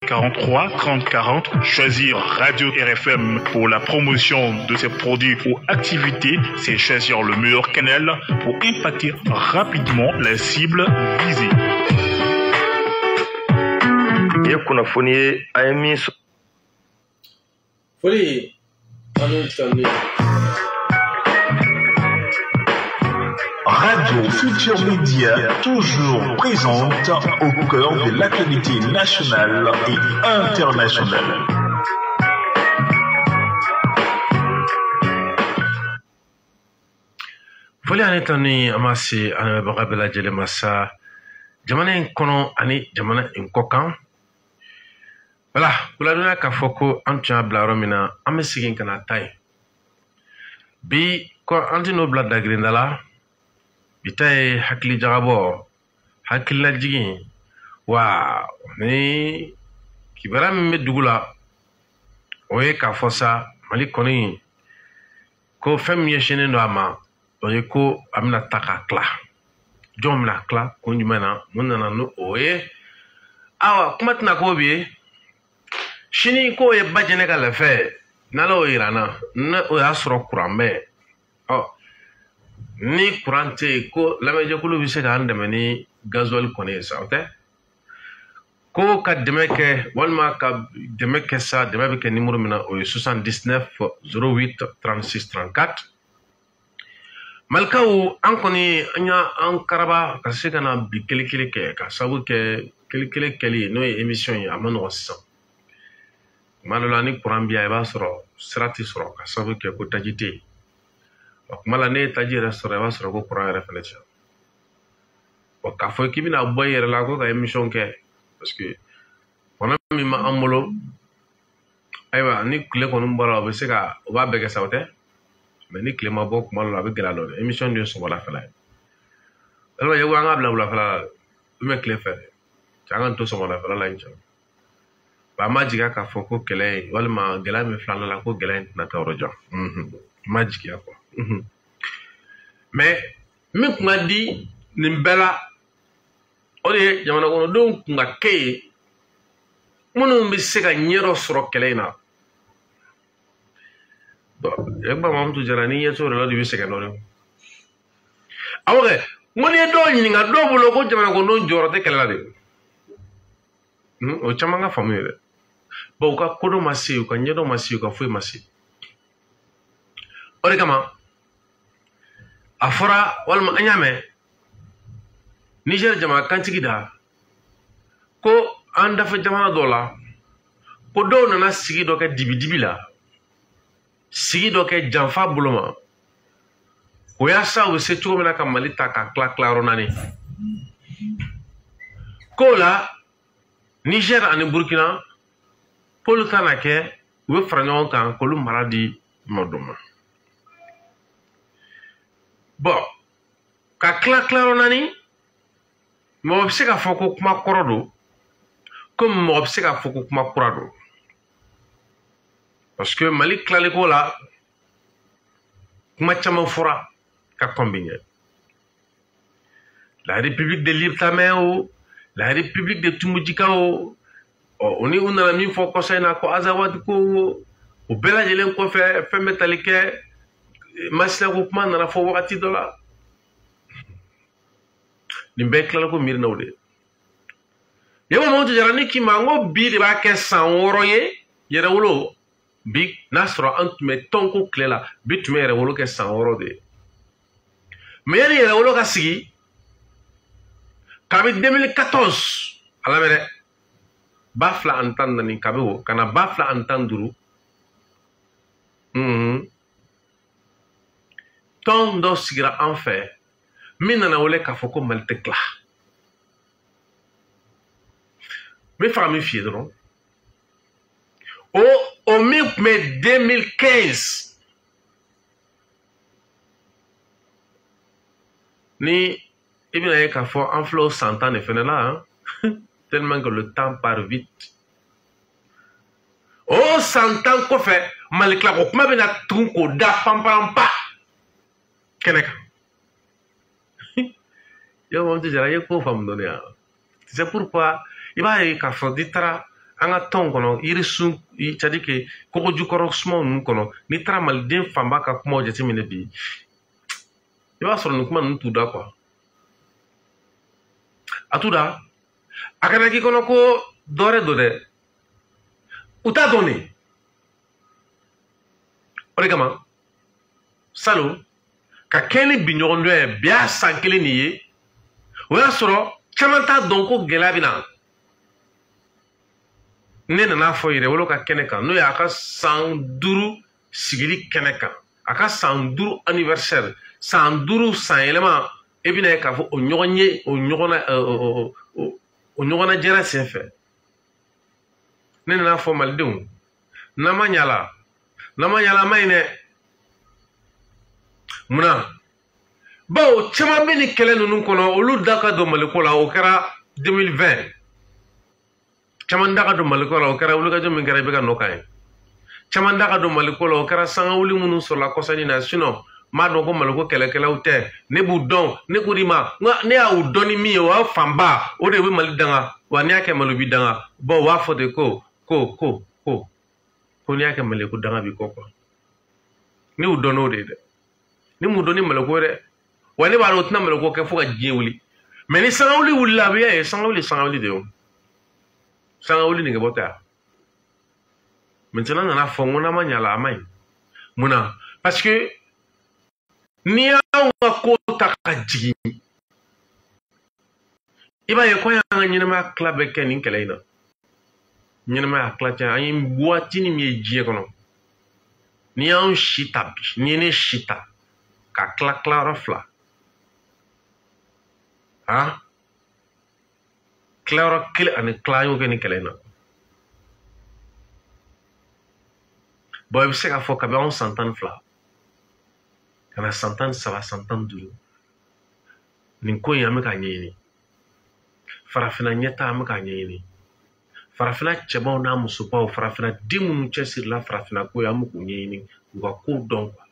43 30 40. Choisir Radio RFM pour la promotion de ses produits ou activités, c'est choisir le meilleur canal pour impacter rapidement la cible visée. Ye kunnafoni ye a ye min sɔrɔ. Foli ani tanu. Radio Futur Média, toujours présente au cœur de l'actualité nationale et internationale. Foli ani tanu an b'a se an lamɛnbaga bɛɛ lajɛlen ma sa jamana in kɔnɔ ani jamana in kɔ kan. Wala kuladɔnniya k'a fɔ ko an tun y'a bila yɔrɔ min na, an bɛ segin ka na ta yen bi ko an tɛn'o bila dagirinda la. Bi ta ye hakili jagabɔ, hakililajigin, wa ni kibaruya min bɛ dugu la, o ye k'a fɔ sa Mali kɔni ko fɛn min ɲɛsinnen don a ma, o ye ko a bɛna ta ka tila. Jɔn bɛna tila kun jumɛn na, mun nana n'o o ye? Awa kuma tɛna k'o bi ye. Sini k'o ye Bajɛnɛ ka lɛfɛ ye, n'Ala y'o yira n na, ni o y'a sɔrɔ kuran bɛ yen. Ɔ ni kuran tɛ yen, ko lamɛnjɛkulu bɛ se k'an dɛmɛ ni gazuwali kɔni ye sa, o tɛ? Ko ka dɛmɛ kɛ walima ka dɛmɛ kɛ sa, dɛmɛ bɛ kɛ nimoro min na, o ye 79 08 36 34. Malikaw, an kɔni an y'an karaba ka se ka na bi kelen kelen kɛ, ka sababu kɛ kelen kelen kɛli n'o ye émission ye, a ma nɔgɔn sisan. Tuma dɔ la ni kuran bɛ yan, i b'a sɔrɔ sira tɛ sɔrɔ ka sababu kɛ ko taji tɛ yen. O kuma la ne ye taji yɛrɛ sɔrɔ, i b'a sɔrɔ ko kuran yɛrɛ fɛnɛ tiɲɛ. Wa k'a fɔ k'i bɛna bɔ i yɛrɛ la ko ka émission kɛ, parce que kɔnɔ min b'an bolo, ayiwa ni tile kɔni bɔra, o bɛ se ka o b'a bɛɛ kɛ sa, o tɛ? Mais ni tile ma bɔ kuma dɔ la, a bɛ gɛlɛya dɔɔnin. Émission dun ye sɔgɔmadafɛla ye. Walima yago an k'a bila wulafɛla la, ou bien tile fɛ, cɛ an ka to sɔgɔmadafɛla la in cɛ. Wa an ma jigiya k'a fɔ ko kɛlɛ in walima gɛlɛya min filɛ an la, ko gɛlɛya in tɛna taa yɔrɔ jan. N ma jigiya quoi. Mais min kun ka di nin bɛɛ la, o de ye jamana kɔnɔdenw kun ka kɛ yen minnu bɛ se ka ɲɛ dɔ sɔrɔ kɛlɛ in na. Yakuba Mamutu Jara, n'i ɲɛ t'o de la, i bɛ sɛgɛn dɔɔnin. Awɔ kɛ, n ko n'i ye dɔw ɲininka, dɔw bolo ko jamana kɔnɔdenw jɔyɔrɔ tɛ kɛlɛ la de. O caman ka faamu ye dɛ. Bon, u ka kodɔn ma se, u ka ɲɛdɔn ma se, u ka foyi ma se. O de kama a fɔra walima an y'a mɛn Niger jamana kantigi da ko an dafɛ jamana dɔw la, ko dɔw nana sigi dɔ kɛ dibidibi la, sigi dɔ kɛ janfa bolo ma, o yaasa u bɛ se cogo min na ka Mali ta ka tila tilayɔrɔ naani. K'o la Niger ani Burkina k'olu kan ka kɛ, u bɛ fara ɲɔgɔn kan k'olu mara di ma dɔ ma. Bon, ka tila tilayɔrɔ naani, mɔgɔ bɛ se k'a fɔ ko kuma kɔrɔ don, komi mɔgɔ bɛ se k'a fɔ ko kuma kura don. Parce que Mali tilaliko la, kuma caman fɔra ka kɔn bi ɲɛ. La République de Liptama o, la République de Tumujika o, ɔ o ni u nana min fɔ kɔsa in na ko Azawad ko o bɛɛ lajɛlen kɔfɛ, fɛn bɛ tali kɛ Masina ko kuma nana fɔ wagati dɔ la. Nin bɛɛ tilaliko miirinaw de ye. Yakuba Mamutu Jara, ni k'i ma n ko bi de b'a kɛ san 6 ye yɛrɛwolo bi, n'a sɔrɔ an tun bɛ tɔnko tile la, bi tun bɛ yɛrɛwolo kɛ san 6 de ye. Mais yanni yɛrɛwolo ka sigi, kabi 2014, a lamɛn dɛ, 2014 kabi o ka na 2015, tɔn dɔ sigira an fɛ min nana wele k'a fɔ ko Mali tɛ tila. N bɛ fɛ ka min f'i ye dɔrɔn, o min tun bɛ 2015, ni i bɛna ye k'a fɔ an filɛ o san 10 de fɛnɛ la, tellement que le temps part vite. O san 10 kɔfɛ, Mali tilako kuma bɛna tugun k'o da panparanpa kɛnɛ kan. Yakuba Mamutu Jara, i ye ko faamu dɔɔnin yan. C'est pourquoi i b'a ye k'a fɔ n'i taara An ka tɔnw kɔnɔ yirisun, c'est à dire que kogo jukɔrɔ sumaw ninnu kɔnɔ, n'i taara maliden fanba ka kumaw jateminɛ bi, i b'a sɔrɔ nin kuma ninnu t'u da quoi. A t'u da. A kana k'i kɔnɔ ko dɔ wɛrɛ don dɛ, u t'a dɔn de. O de kama salon ka kɛ ni bi ɲɔgɔn dɔn ye, bi y'a san kelen nin ye, o y'a sɔrɔ caman t'a dɔn ko gɛlɛya bɛ na. Ne nana fɔ Yɛrɛwolo ka kɛnɛ kan, n'o y'a ka san 5 sigili kɛnɛ kan, a ka san 5 anniversaire, san 5 san yɛlɛma, e bɛna ye k'a fɔ o ɲɔgɔn ye, o ɲɔgɔnna jɛra senfɛ. Ne nana fɔ malidenw, n'an ma ɲa la, n'an ma ɲa la, a ma ɲi dɛ. Munna? Bawo caman bɛ nin kɛlɛ ninnu kɔnɔ, olu da ka don Maliko la, o kɛra 2020. Caman da ka don Maliko la, o kɛra wulikajɔ min kɛra i bɛ ka nɔ kan ye. Caman da ka don Maliko la, o kɛra sangawuli minnu sɔrɔla kɔsani na. Sinon n b'a dɔn ko Maliko kɛlɛkɛlaw tɛ, ne b'u dɔn, ne ko d'i ma, ne y'u dɔn ni min ye, o y'a fanba, o de bɛ Mali danga, wa n'i y'a kɛ Mali b'i danga. Bon, u b'a fɔ de ko ko ko ko ko n'i y'a kɛ Mali ko danga b'i kɔ quoi. Ne y'u dɔn n'o de ye dɛ, ne m'u dɔn ni Maliko ye dɛ. Wa ne b'a dɔn o tɛna Maliko kɛ fo ka diɲɛ wuli. Mais ni sangawuli wulila, a bɛ ye sangawuli sangawuli de ye o. Sangawuli nege bɔ tɛ yan. Maintenant nana fɔ n ko n'an ma ɲa la, a ma ɲi. Munna? Parce que n'i y'anw ka ko ta ka jigin, i b'a ye ko an y'an ka ɲɛnɛmaya tila bɛɛ kɛ nin kɛlɛ in na. Ɲɛnɛmaya tila cɛ, an ye waatinin min ye diɲɛ kɔnɔ, n'i y'anw si ta bi, n'i ye ne si ta ka tila tilayɔrɔ 2, han, tilayɔrɔ 1 ani tila, an y'o kɛ nin kɛlɛ in na. Bon, i bɛ se k'a fɔ kabi anw san 12 ka na san 13, san 15, nin ko in an bɛ k'a ɲɛɲini. Farafinna ɲɛta an bɛ k'a ɲɛɲini. Farafinna cɛbaw n'a musobaw, farafinna den minnu cɛsirila farafinna ko ye, an bɛ k'u ɲɛɲini k'u ka kow dɔn quoi.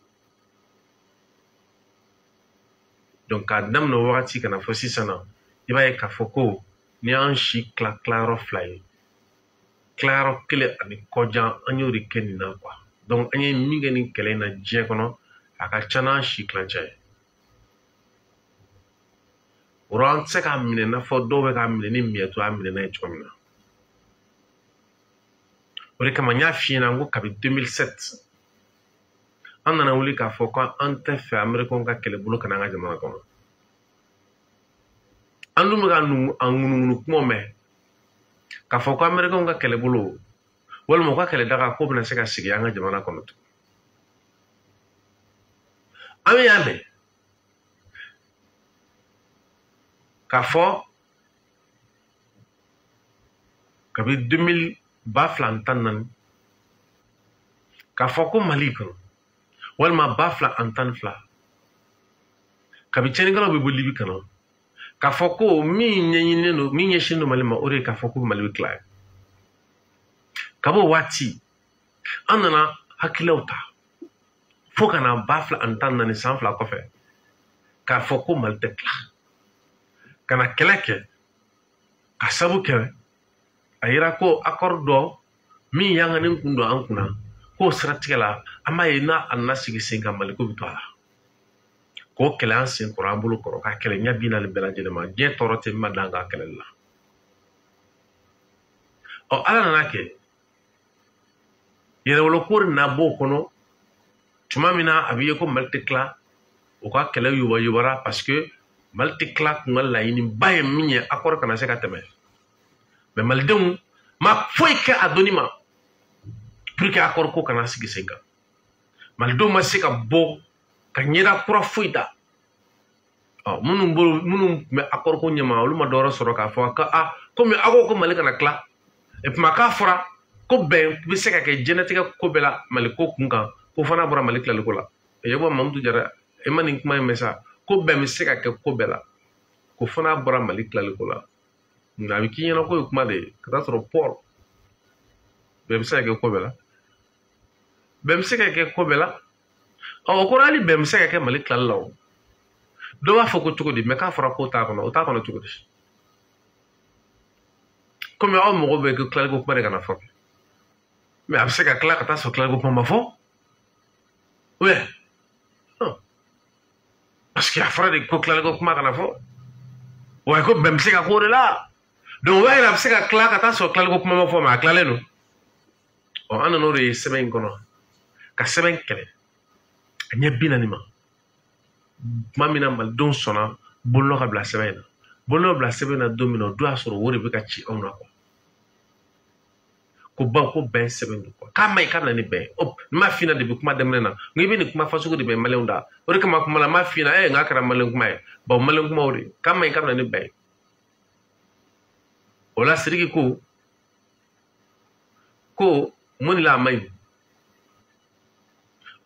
Donc k'a daminɛ o wagati ka na fɔ sisan na, i b'a ye k'a fɔ ko n'i y'an si tila tilayɔrɔ 2 ye, tilayɔrɔ 1 ani kɔjan, an y'o de kɛ nin na quoi. Donc an ye min kɛ nin kɛlɛ in na diɲɛ kɔnɔ, a ka ca n'an si tilancɛ ye. O rɔ an tɛ se k'a minɛ i n'a fɔ dɔw bɛ k'a minɛ ni miyɛto y'a minɛ n'a ye cogo min na. O de kama n y'a f'i ɲɛna n ko kabi 2007 an nana wuli k'a fɔ ko an tɛ fɛ Américains ka kɛlɛbolo ka na an ka jamana kɔnɔ. An dun bɛ ka a ŋunuŋunu kumaw mɛn k'a fɔ ko Américains ka kɛlɛbolo walima u ka kɛlɛdaga k'o bɛna se ka sigi an ka jamana kɔnɔ tugun. An y'a mɛn k'a fɔ kabi 2014 k'a fɔ ko Mali kɔnɔ walima 2012 kabi tiɲɛnikɛlaw bɛ bɔ Libi ka na, k'a fɔ ko min ɲɛɲininen don, min ɲɛsinnen don Mali ma, o de ye k'a fɔ ko Mali bɛ tila ye. Ka b'o waati an nana hakililaw ta fo ka na 2014, san 2 kɔfɛ, k'a fɔ ko Mali tɛ tila, ka na kɛlɛ kɛ ka sabu kɛ a yira ko accord dɔ min yanganen kun don an kunna, k'o siratigɛ la an b'a ye n'a a nana sigi sen kan, Maliko bɛ to a la. K'o kɛlɛ an sen kɔrɔ, an bolo kɔrɔ, k'a kɛlɛ ɲɛ 40 bɛɛ lajɛlen ma. Diɲɛ tɔɔrɔ tɛ min ma dan k'a kɛlɛli la. Ɔ, Ala nana kɛ Yɛrɛwolo ko de nana bɔ o kɔnɔ tuma min na a bɛ ye ko Mali tɛ tila, o ka kɛlɛ yubayubara parce que Mali tɛ tila kun ka laɲiniba ye min ye, accord kana se ka tɛmɛ. Mais malidenw ma foyi kɛ a donni ma pour que accord ko kana sigi sen kan. Malidenw ma se ka bɔ ka ɲɛda kura foyi da. Ɔ, minnu bolo, minnu tun bɛ accord ko ɲɛma, olu ma dɔwɛrɛ sɔrɔ k'a fɔ ko a komi aw ko ko Mali kana tila, et puis k'a fɔra ko bɛn bɛ se ka kɛ diɲɛlatigɛ ko bɛɛ la Mali ko kun kan, ko fana bɔra Mali tilaliko la. Yakuba Mamutu Jara, e ma nin kuma in mɛn sa, ko bɛn bɛ se ka kɛ ko bɛɛ la, ko fana bɔra Mali tilaliko la. Nka a bɛ k'i ɲɛna k'o ye kuma de ye, ka taa sɔrɔ pɔr bɛn bɛ se ka kɛ ko bɛɛ la, bɛn bɛ se ka kɛ ko bɛɛ la. Ɔ, o kɔrɔ hali bɛn bɛ se ka kɛ Mali tilali la o. Dɔw b'a fɔ ko cogo di, mɛ k'a fɔra k'o t'a kɔnɔ, o t'a kɔnɔ cogo di? Komi aw mago bɛ ko tilaliko kuma de kana fɔ. Mais a bɛ se ka tila ka taa sɔrɔ tilaliko kuma ma fɔ. Ouais. Non. Parce que a fɔra de ko tilaliko kuma kana fɔ. Wa ko bɛn bɛ se ka k'o de la. Donc o b'a yira a bɛ se ka tila ka taa sɔrɔ tilaliko kuma ma fɔ, mais a tilalen don. Ɔ, an nan'o de ye sɛbɛn in kɔnɔ. Ka sɛbɛn kɛlɛ. A ɲɛ 40 ma. Tuma min na malidenw sɔnna bolonɔ ka bila sɛbɛn in na. Bolonɔ bila sɛbɛn na don min na, o don y'a sɔrɔ o de bɛ ka ci anw na quoi. Ko baw ko bɛn sɛbɛn don quoi. K'a ma ɲi k'a bɛ na ni bɛn ye. Ɔ, n m'a f'i ɲɛna depuis kuma daminɛ na. N ko i bɛ nin kuma fasugu de bɛ maliyɛnw da. O de kama kuma la n m'a f'i ɲɛna n k'a kɛra maliyɛn kuma ye. Bawo maliyɛn kuma o de. K'a ma ɲi k'a bɛ na ni bɛn ye. O la Sidiki ko mun de la a ma ɲi.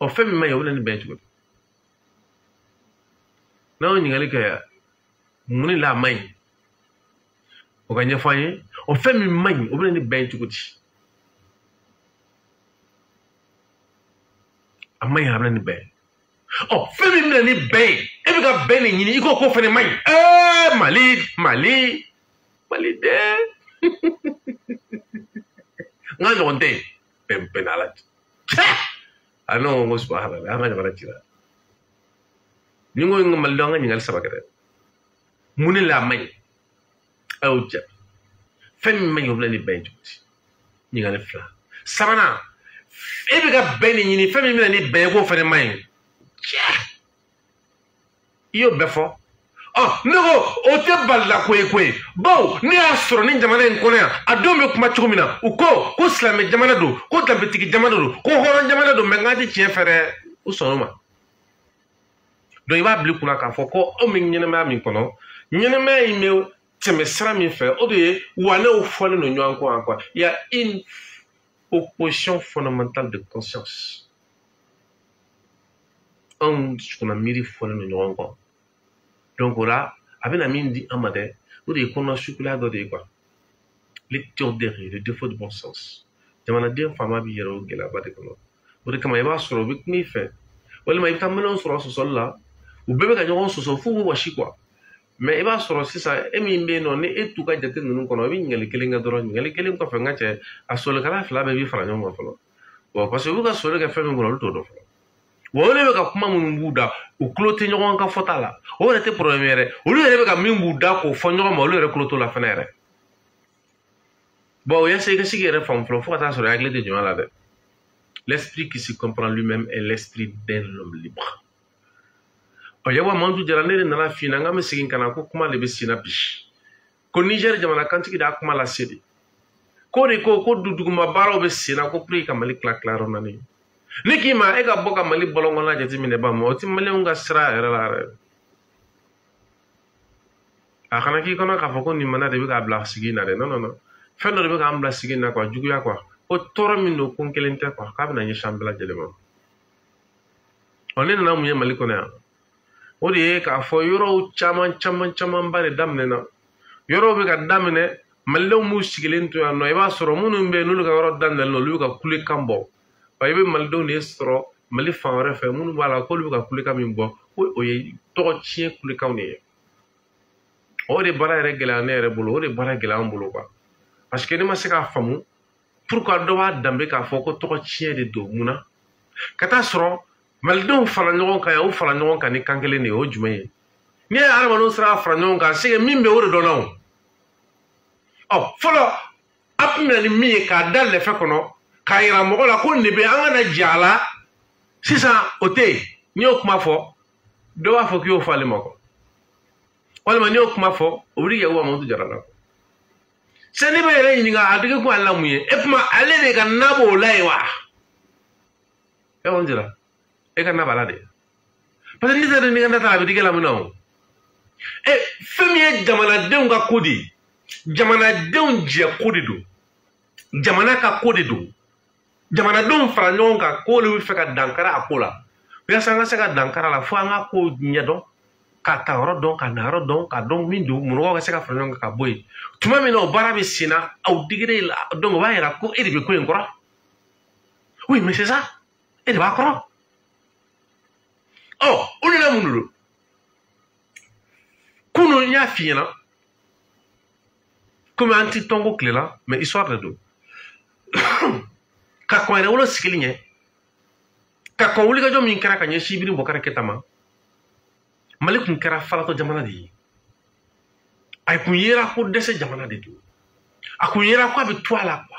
Ɔ, fɛn min ma ɲi o bɛ na ni bɛn ye cogo di? N'an y'o ɲininkali kɛ mun de la a ma ɲi, o ka ɲɛfɔ an ye. O fɛn min ma ɲi o bɛ na ni bɛn ye cogo di? A ma ɲi, a bɛ na ni bɛn ye. Ɔ, fɛn min bɛ na ni bɛn ye, e bɛ ka bɛn de ɲini, i ko k'o fɛnɛ ma ɲi. Mali Mali Mali dɛ. N ka ɲɔgɔn tɛ yen. Bɛn bɛn n'Ala cɛ. A ne ko subahana, an ka jamana cira. Ni n ko n ka malidenw, an ka ɲininkali 3 kɛ dɛ. Mun de la a ma ɲi? A y'o jaabi. Fɛn min ma ɲi o bɛ na ni bɛn ye cogo di? Ɲininkali 2. Sabanan, e bɛ ka bɛn de ɲini, fɛn min bɛ na ni bɛn ye k'o fɛnɛ ma ɲi. Cɛ, i y'o bɛɛ fɔ. Ɔ, ne ko o tɛ balila ko ye koyi. Bawo ne y'a sɔrɔ ni jamana in kɔnɔ yan, a denw bɛ kuma cogo min na, u ko ko silamɛ jamana don, ko danbetigi jamana don, ko hɔrɔn jamana don, mɛ n k'an tɛ tiɲɛ fɛ dɛ, u sɔnn'o ma. Donc i b'a bila i kunna k'a fɔ ko anw bɛ ɲɛnɛmaya min kɔnɔ, ɲɛnɛmaya in bɛ tɛmɛ sira min fɛ, o de ye wanɛw fɔlen don ɲɔgɔn kɔ quoi. Il y a une opposition fondamentale de conscience. Anw kunna miiri fɔlen don ɲɔgɔn kɔ. Donc o la a bɛna min di an ma dɛ, o de ye kɔnɔna sukulaya dɔ de ye quoi. L'étourderie, le défaut de bon sens. Jamanaden faama b'i yɛrɛ o gɛlɛyaba de kɔnɔ. O de kama i b'a sɔrɔ u bɛ kuma i fɛ, walima i bɛ taa maliyɛnw sɔrɔ sɔsɔli la, u bɛɛ bɛ ka ɲɔgɔn sɔsɔ f'u bɛ wɔsi quoi. Mais i b'a sɔrɔ sisan e min bɛ yen nɔ, ni e t'u ka jate ninnu kɔnɔ, i bɛ ɲininkali kelen kɛ dɔrɔn. Ɲininkali kelen kɔfɛ, n ka cɛ, a sɔlikɛla 2 bɛɛ b'i fara ɲɔgɔn kan fɔlɔ. Bon, parce que u bɛ ka sɔli kɛ fɛn min kɔnɔ, olu t'o dɔn fɔlɔ. Wa olu bɛ ka kuma minnu b'u da, u tulo tɛ ɲɔgɔn ka fɔta la. O yɛrɛ tɛ problème yɛrɛ. Olu yɛrɛ bɛ ka min b'u da k'o fɔ ɲɔgɔn ma, olu yɛrɛ tulo t'o la fɛnɛ yɛrɛ. Bon, o yaasa i ka se k'i yɛrɛ faamu fɔlɔ, fo ka taa sɔrɔ i hakili tɛ jɔnya la dɛ. L'esprit qui se comprend lui-même est l'esprit d'un homme libre. Ɔ, Yakuba Mamadu Jara, ne de nana f'i ɲɛna, n k'an bɛ segin ka na ko kuma de bɛ sen na bi. Ko Niger jamana kantigi de y'a kuma lase de. K'o de ko ko duguma baaraw bɛ sen na ko pour que ka Mali tila tilayɔrɔ 4. Ne k'i ma e ka bɔ ka Mali bɔlɔn kɔnɔna jateminɛ ba ma, o ti maliyɛnw ka sira yɛrɛ la yɛrɛ. A kana k'i kɔnɔ k'a fɔ ko nin mana de bɛ k'a bila sigi in na dɛ. Non non non. Fɛn dɔ de bɛ k'an bila sigi in na quoi, juguya quoi. Ko tɔɔrɔ min don, ko n kelen tɛ quoi, k'a bɛna ɲɛsin an bɛɛ lajɛlen ma. Ɔ, ne nana mun ye Mali kɔnɔ yan? O de ye k'a fɔ yɔrɔw caman caman camanba de daminɛna. Yɔrɔw bɛ ka daminɛ, malidenw b'u sigilen to yan nɔ, i b'a sɔrɔ minnu bɛ yen n'olu ka yɔrɔ daminɛlen don, olu bɛ ka kulekan bɔ. Wa i bɛ malidenw de sɔrɔ Mali fan wɛrɛ fɛ minnu b'a la k'olu bɛ ka kulekan min bɔ, ko o ye tɔgɔ tiɲɛ kulekanw de ye. O de baara yɛrɛ gɛlɛya ne yɛrɛ bolo, o de baara gɛlɛya an bolo quoi. Parce que ne ma se k'a faamu pourquoi dɔ b'a danbe k'a fɔ ko tɔgɔ tiɲɛ de don mun na. Ka taa sɔrɔ malidenw fara ɲɔgɔn kan yan, u fara ɲɔgɔn kan ni kan kelen de ye, o ye jumɛn ye? N'i ye hadamadenw sera ka fara ɲɔgɔn kan, c'est que min bɛ o de dɔnna o. Ɔ, fɔlɔ a tun bɛ na ni min ye k'a da lɛfɛ kɔnɔ k'a yira mɔgɔ la ko nin bɛ an kana jɛ a la, sisan o tɛ yen. N'i y'o kuma fɔ, dɔ b'a fɔ k'i y'o fɔ ale ma quoi. Walima n'i y'o kuma fɔ, o bɛ Yakuba Mamadu Jara la. Sɛ ne bɛ yɛrɛ ɲininka a digi kun ale la mun ye? E kuma ale de ka na b'o la yen wa? E ko n jira, e ka na b'a la de. Parce que n'i tɛ n'i ka na ta la, a bɛ digi e la mun na o? E fɛn min ye jamanadenw ka ko de ye, jamanadenw jɛ ko de don, jamana ka ko de don. Jamanadenw fara ɲɔgɔn kan k'olu bɛ fɛ ka dankari a ko la. Walasa an ka se ka dankari a la, fo an ka ko ɲɛdɔn, k'a ta yɔrɔ dɔn, ka na yɔrɔ dɔn, ka dɔn min don, mɔgɔw ka se ka fara ɲɔgɔn kan ka bɔ yen. Tuma min na o baara bɛ sen na, aw digir'e la, donc o b'a yira ko e de bɛ ko in kɔrɔ. Oui, mais c'est ça, e de b'a kɔrɔ. Ɔ, o de la mun don? Kunun n y'a f'i ɲɛna, Komi an ti tɔnko tile la, mais histoire de don. Ka kɔn yɛrɛwolo sigili ɲɛ, ka kɔn wulikajɔ min kɛra ka ɲɛsin Ibrahim Boubacar Keïta ma, Mali kun kɛra falatɔ jamana de ye. A kun yera ko dɛsɛ jamana de don. A kun yera ko a bɛ to a la quoi.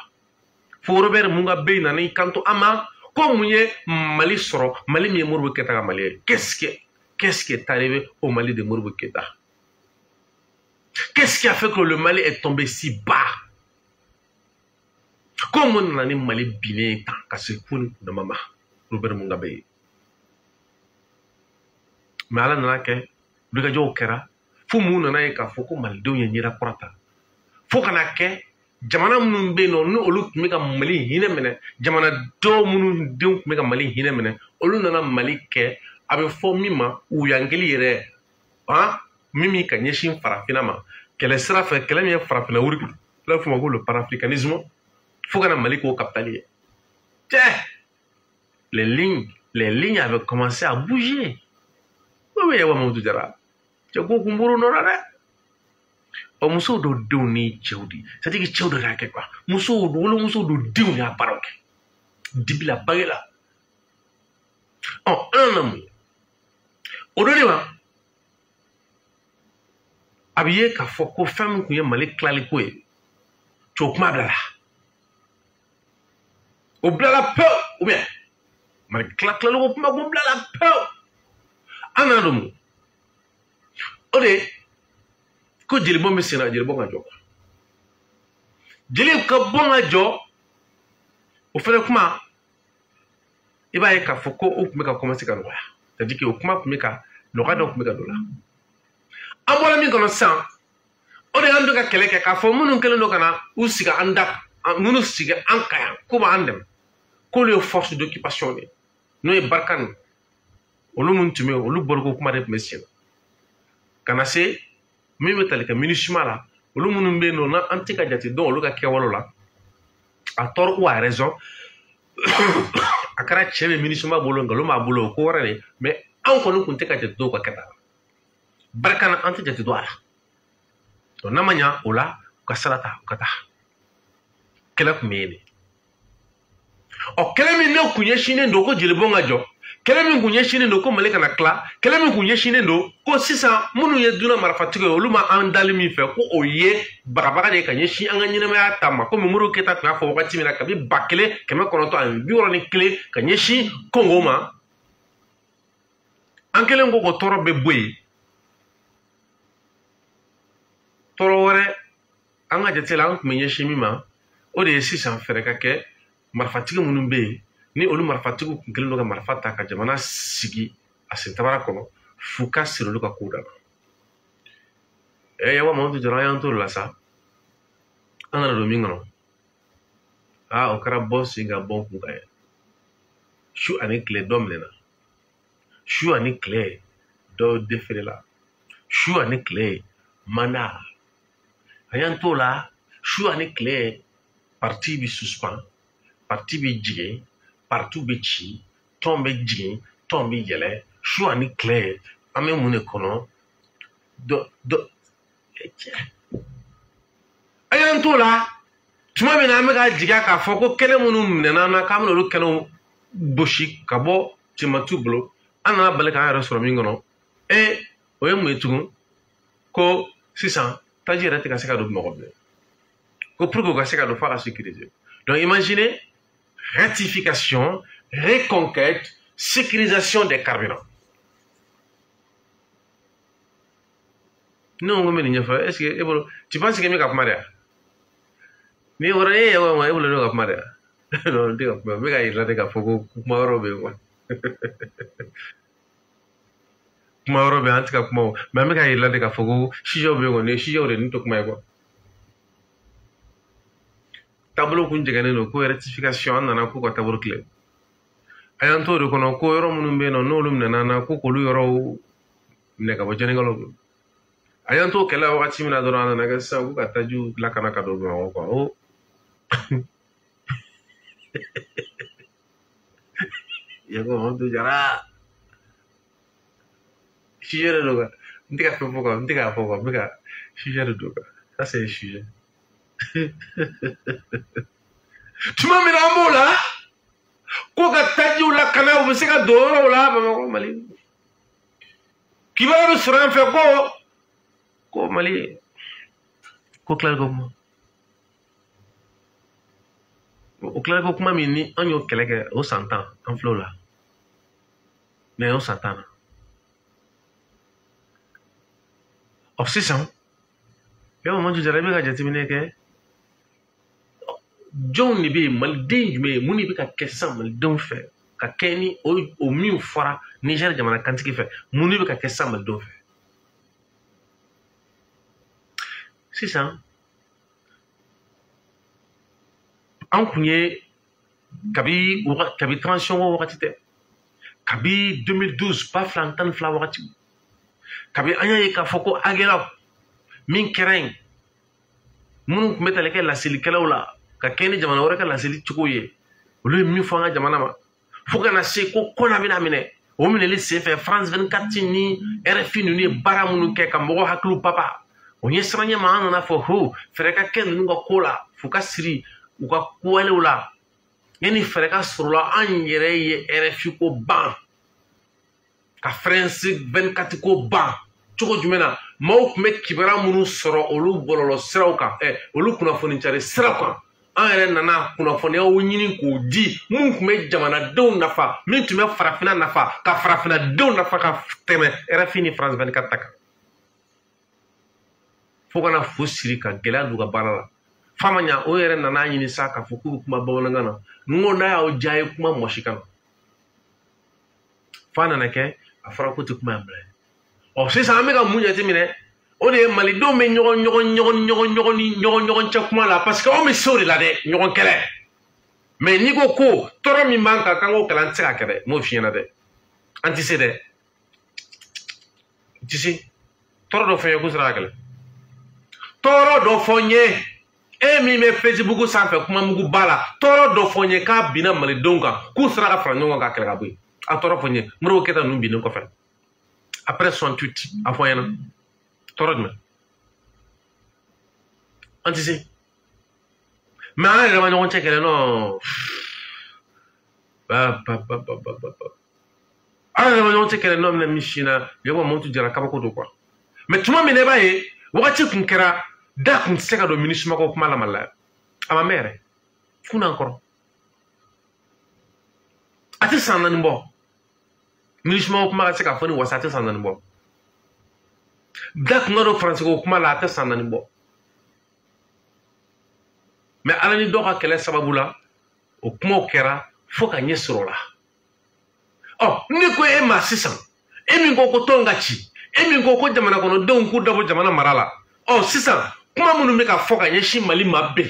Fo Robert Mugabe nana i kanto an ma ko mun ye Mali sɔrɔ, Mali min ye Modibo Keïta ka Mali ye. Qu'est-ce qui est arrivé au Mali de Modibo Keïta? Qu'est-ce qui a fait que le Mali est tombé si bas? Ko mun nana ni Mali binnen tan ka se ku ni kundama ma Robert Mugabe ye? Mais Ala nana kɛ wulikajɔw kɛra fo mun nana ye k'a fɔ ko malidenw ye ɲɛda kura ta, fo ka na kɛ jamana minnu bɛ yen nɔ ni olu tun bɛ ka Mali hinɛ minɛ, jamana dɔw minnu denw tun bɛ ka Mali hinɛ minɛ, olu nana Mali kɛ a bɛ fɔ min ma wuyankili yɛrɛ, han, min bɛ ka ɲɛsin farafinna ma kɛlɛ sira fɛ, kɛlɛ min ye farafinna wuri, n'a fɔ o ma ko le panafricanisme, fo ka na Mali k'o capitale ye. Cɛ, les lignes avaient commencé à bouger. Oui, oui, Mamadou Diarra. Cɛ ko kun buru nɔ la dɛ. Ɔ musow dɔw denw ni cɛw de, c'est à dire que cɛw de y'a kɛ quoi. Musow wolomusow dɔw denw y'a baaraw kɛ dibi la, bange la. Ɔ an nana mun ye o don de ma, a bɛ ye k'a fɔ ko fɛn min tun ye Mali tilaliko ye, cɛw kuma bilala, o bilala pewu, ou bien Mali tilaliko kuma kun bilala pewu. An nana don mun o de ko jelibɔn bɛ sen na, jelibɔn ka jɔ, jeli ka bɔn ka jɔ, o fɛnɛ kuma i b'a ye k'a fɔ ko o tun bɛ ka commencer ka nɔgɔya, c'est à dire que o kuma tun bɛ ka nɔgɔya dɔ tun bɛ ka don la. An bɔra min kɔnɔ sisan, o de y'an bɛ ka kɛlɛ kɛ k'a fɔ minnu kɛlen don ka na u sigi an da, minnu sigi an kan yan k'u b'an dɛmɛ, k'olu ye force d'occupation de ye, n'o ye Barkhane, olu minnu tun bɛ yen, olu bɔliko kuma de tun bɛ sen na ka na se min bɛ tali kɛ MINUSMA la, olu minnu bɛ yen nɔ n'an tɛ ka jate dɔn olu ka kɛwale la, à tort ou à raison, a kɛra cɛ bɛ MINUSMA bolo, nkalon b'a bolo, o ko wɛrɛ de, mais anw kɔni tun tɛ ka jate dɔw ka kɛta la. Barkhane an tɛ jate dɔn a la. Donc n'a ma ɲa o la, u ka sira ta, u ka taa. Kɛlɛ tun bɛ yen de. Ɔ kɛlɛ min ne kun ɲɛsinnen don ko jelibɔn ka jɔ, kɛlɛ min kun ɲɛsinnen don ko Mali kana tila, kɛlɛ min kun ɲɛsinnen don ko sisan minnu ye dunan marifatigiw ye, olu ma an dali min fɛ ko o ye bagabaga de ye ka ɲɛsin an ka ɲɛnɛmaya ta ma, komi Modibo Keïta tun y'a fɔ wagati min na kabi 1961 ka ɲɛsin Congo ma. An kɛlen ko k'o tɔɔrɔ bɛ bɔ yen, tɔɔrɔ wɛrɛ an ka jate la an tun bɛ ɲɛsin min ma, o de ye sisan fɛɛrɛ ka kɛ marifatigi minnu bɛ yen ni olu marifatigiw kun kɛlen don ka marifa ta ka jamana sigi a sentabara kɔnɔ, f'u ka siri olu ka kow da la. Ɛ yawa Mamadou Diarra, an y'an t'o la sa, an nana don min kɔnɔ, aa o kɛra bɔ sen ka bɔ kun kan ye. Su ani tile dɔ minɛna, su ani tile dɔ defere la, su ani tile mandat, an y'an t'o la, su ani tile parti bi suspend, parti bi jigin, parti bɛ ci, tɔn bɛ jigin, tɔn bɛ yɛlɛ, su ani tile an bɛ mun de kɔnɔ dɔ dɔ. An y'an t'o la tuma min na an bɛ ka jigiya k'a fɔ ko kɛnɛ minnu minɛna an na k'an bɛna olu kɛnɛw gosi ka bɔ cɛmatu bolo, an nana bali k'an yɛrɛ sɔrɔ min kɔnɔ, e o ye mun ye tugun? Ko sisan taji yɛrɛ tɛ ka se ka don Bamakɔ bilen, ko pour que u ka se ka don f'a ka sécuriser. Donc imaginez, rectification, reconquête, sécurisation des carburants. Ne ko n bɛ nin ɲɛfɔ, est ce que e bolo, tu penses que n bɛ ka kuma de wa? Ni wɔrɔ e ye wa, e bolo ne ka kuma de wa? Non, n tɛ ka kuma, n bɛ ka yira de k'a fɔ ko kuma wɛrɛw bɛ yen quoi. Kuma wɛrɛw bɛ yen, an tɛ ka kuma o, mais an bɛ ka yira de k'a fɔ ko sujet bɛ yen kɔni, nin sujet de nin tɛ kuma ye quoi. Taabolo kun jɛngɛnnen don ko rectification, an nana k'u ka taabolo tilen. A y'an t'o de kɔnɔ ko yɔrɔ minnu bɛ yen nɔ n'olu minɛna an na, ko k'olu yɔrɔw minɛ ka bɔ jɛnɛkɛlaw bolo. A y'an t'o kɛlɛ wagati min na dɔrɔn, a nana kɛ sisan k'u ka tajiw lakana ka don Bamakɔ quoi. O Yakuba Mamadou Diarra, sujet de don quoi. N tɛ ka fɛn fɔ quoi, n tɛ k'a fɔ quoi, n bɛ ka sujet de don quoi. Ça c'est un sujet. Tuma min na an b'o la ko ka tajiw lakana u bɛ se ka don yɔrɔw la Bamakɔ Mali kibaruya bɛ sɔrɔ an fɛ ko Mali ko tilali ko kuma o tilali ko kuma min ni an y'o kɛlɛ kɛ o san 10 an filɛ o la mais o san 10 na ɔ sisan yɔrɔ Maju Jara i bɛ ka jateminɛ kɛ jɔnw de bɛ yen maliden jumɛn ye mun de bɛ ka kɛ sisan malidenw fɛ ka kɛ ni o min fɔra Niger jamana kantigi fɛ mun de bɛ ka kɛ sisan malidenw fɛ sisan an kun ye kabi transition ko wagati tɛ kabi 2012 2012 wagati kabi an y'a ye k'a fɔ ko Aguelhok min kɛra yen minnu tun bɛ tali kɛ laselikɛlaw la ka kɛ ni jamana wɛrɛ ka laseli cogo ye olu ye min fɔ an ka jamana ma fo ka na se ko kɔna bɛna minɛ o minɛli senfɛ France 24 ni RFI ninnu ye baara minnu kɛ ka mɔgɔw hakiliw papa o ɲɛ siran ɲɛ ma an nana fɔ ho fɛɛrɛ ka kɛ ninnu ka ko la f'u ka siri u ka kowalew la yanni fɛɛrɛ ka sɔrɔ la an yɛrɛ ye RFI ko ban ka France 24 ko ban cogo jumɛn na maaw tun bɛ kibaruya minnu sɔrɔ olu bɔlɔlɔ siraw kan olu kunnafoni cari siraw kan an yɛrɛ nana kunnafoniyaw ɲini k'o di mun tun bɛ jamanadenw nafa min tun bɛ farafinna nafa ka farafinnadenw nafa ka tɛmɛ RFI ni France 24 ta kan fo ka na fu siri ka gɛlɛya don u ka baara la f'a ma ɲa o yɛrɛ nana ɲini sa k'a fɔ k'u bɛ kuma bamanankan na n ko n'a y'aw diya ye kuma mɔsi kan f'a nana kɛ a fɔra ko tɛ kuma yan bilen ɔ sisan an bɛ ka mun jateminɛ o de ye malidenw bɛ ɲɔgɔn cɛ kuma la parce que anw bɛ se o de la dɛ ɲɔgɔn kɛlɛ mais n'i ko ko tɔɔrɔ min b'an kan k'an k'o kɛlɛ an tɛ se k'a kɛ dɛ n b'o f'i ɲɛna dɛ an tɛ se dɛ n tɛ se tɔɔrɔ dɔ fɔ n ye k'u sera ka kɛlɛ tɔɔrɔ dɔ fɔ n ye e min bɛ Facebook sanfɛ kuma mugu ba la tɔɔrɔ dɔ fɔ n ye k'a binna malidenw kan k'u sera ka fara ɲɔgɔn kan ka kɛlɛ ka bɔ yen a tɔɔrɔ fɔ n ye Modibo Keyita ninnu binnen kɔfɛ après 68 a fɔ n ɲɛna tɔɔrɔ jumɛn an tɛ se mais an yɛrɛ ma ɲɔgɔn cɛ kɛlɛ non ba ba ba ba ba ba an yɛrɛ ma ɲɔgɔn cɛ kɛlɛ nɔ minɛ min si na Yakuba Mɔmutu Jara kabako don quoi mais tuma min na i b'a ye wagati kun kɛra da kun tɛ se ka don MINUSMA ko kuma la Mali la a ma mɛn yɛrɛ kunna kɔrɔ a tɛ san 4 bɔ MINUSMA ko kuma ka se ka fɔ ni wasa a tɛ san 4 bɔ da kun ka don faransi ko kuma la a tɛ san 4 bɔ mais ala ni dɔw ka kɛlɛ sababu la o kumaw kɛra fo ka ɲɛ sɔrɔ o la ɔ ne ko e ma sisan e min ko ko tɔn ka ci e min ko ko jamana kɔnɔdenw k'u dabɔ jamana mara la ɔ sisan kuma minnu bɛ ka fɔ ka ɲɛsin Mali ma bi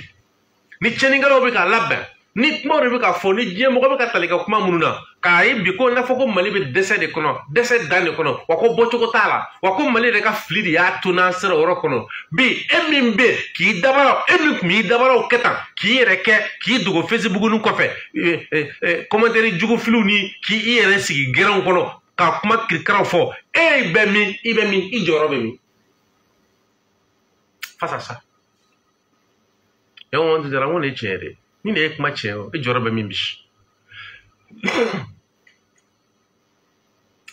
ni tiɲɛnikɛlaw bɛ k'a labɛn ni kumaw de bɛ ka fɔ ni diɲɛ mɔgɔ bɛ ka tali kɛ kuma minnu na k'a ye bi ko n'a fɔ ko Mali bɛ dɛsɛ de kɔnɔ dɛsɛ dan de kɔnɔ wa ko bɔcogo t'a la wa ko Mali yɛrɛ ka fili de y'a to n'an sera o yɔrɔ kɔnɔ bi e min bɛ k'i dabaraw e min tun b'i dabaraw kɛ tan k'i yɛrɛ kɛ k'i dogo Facebook nin kɔfɛ commentaire jugu filiw ni k'i yɛrɛ sigi gɛrɛnw kɔnɔ ka kuma kirikaraw fɔ e bɛ min i bɛ min i jɔyɔrɔ bɛ min face à ça Yakuba Mɔmutu Jara n ko nin ye tiɲɛ ye dɛ ni nin ye kuma tiɲɛ ye e jɔyɔrɔ bɛ min bi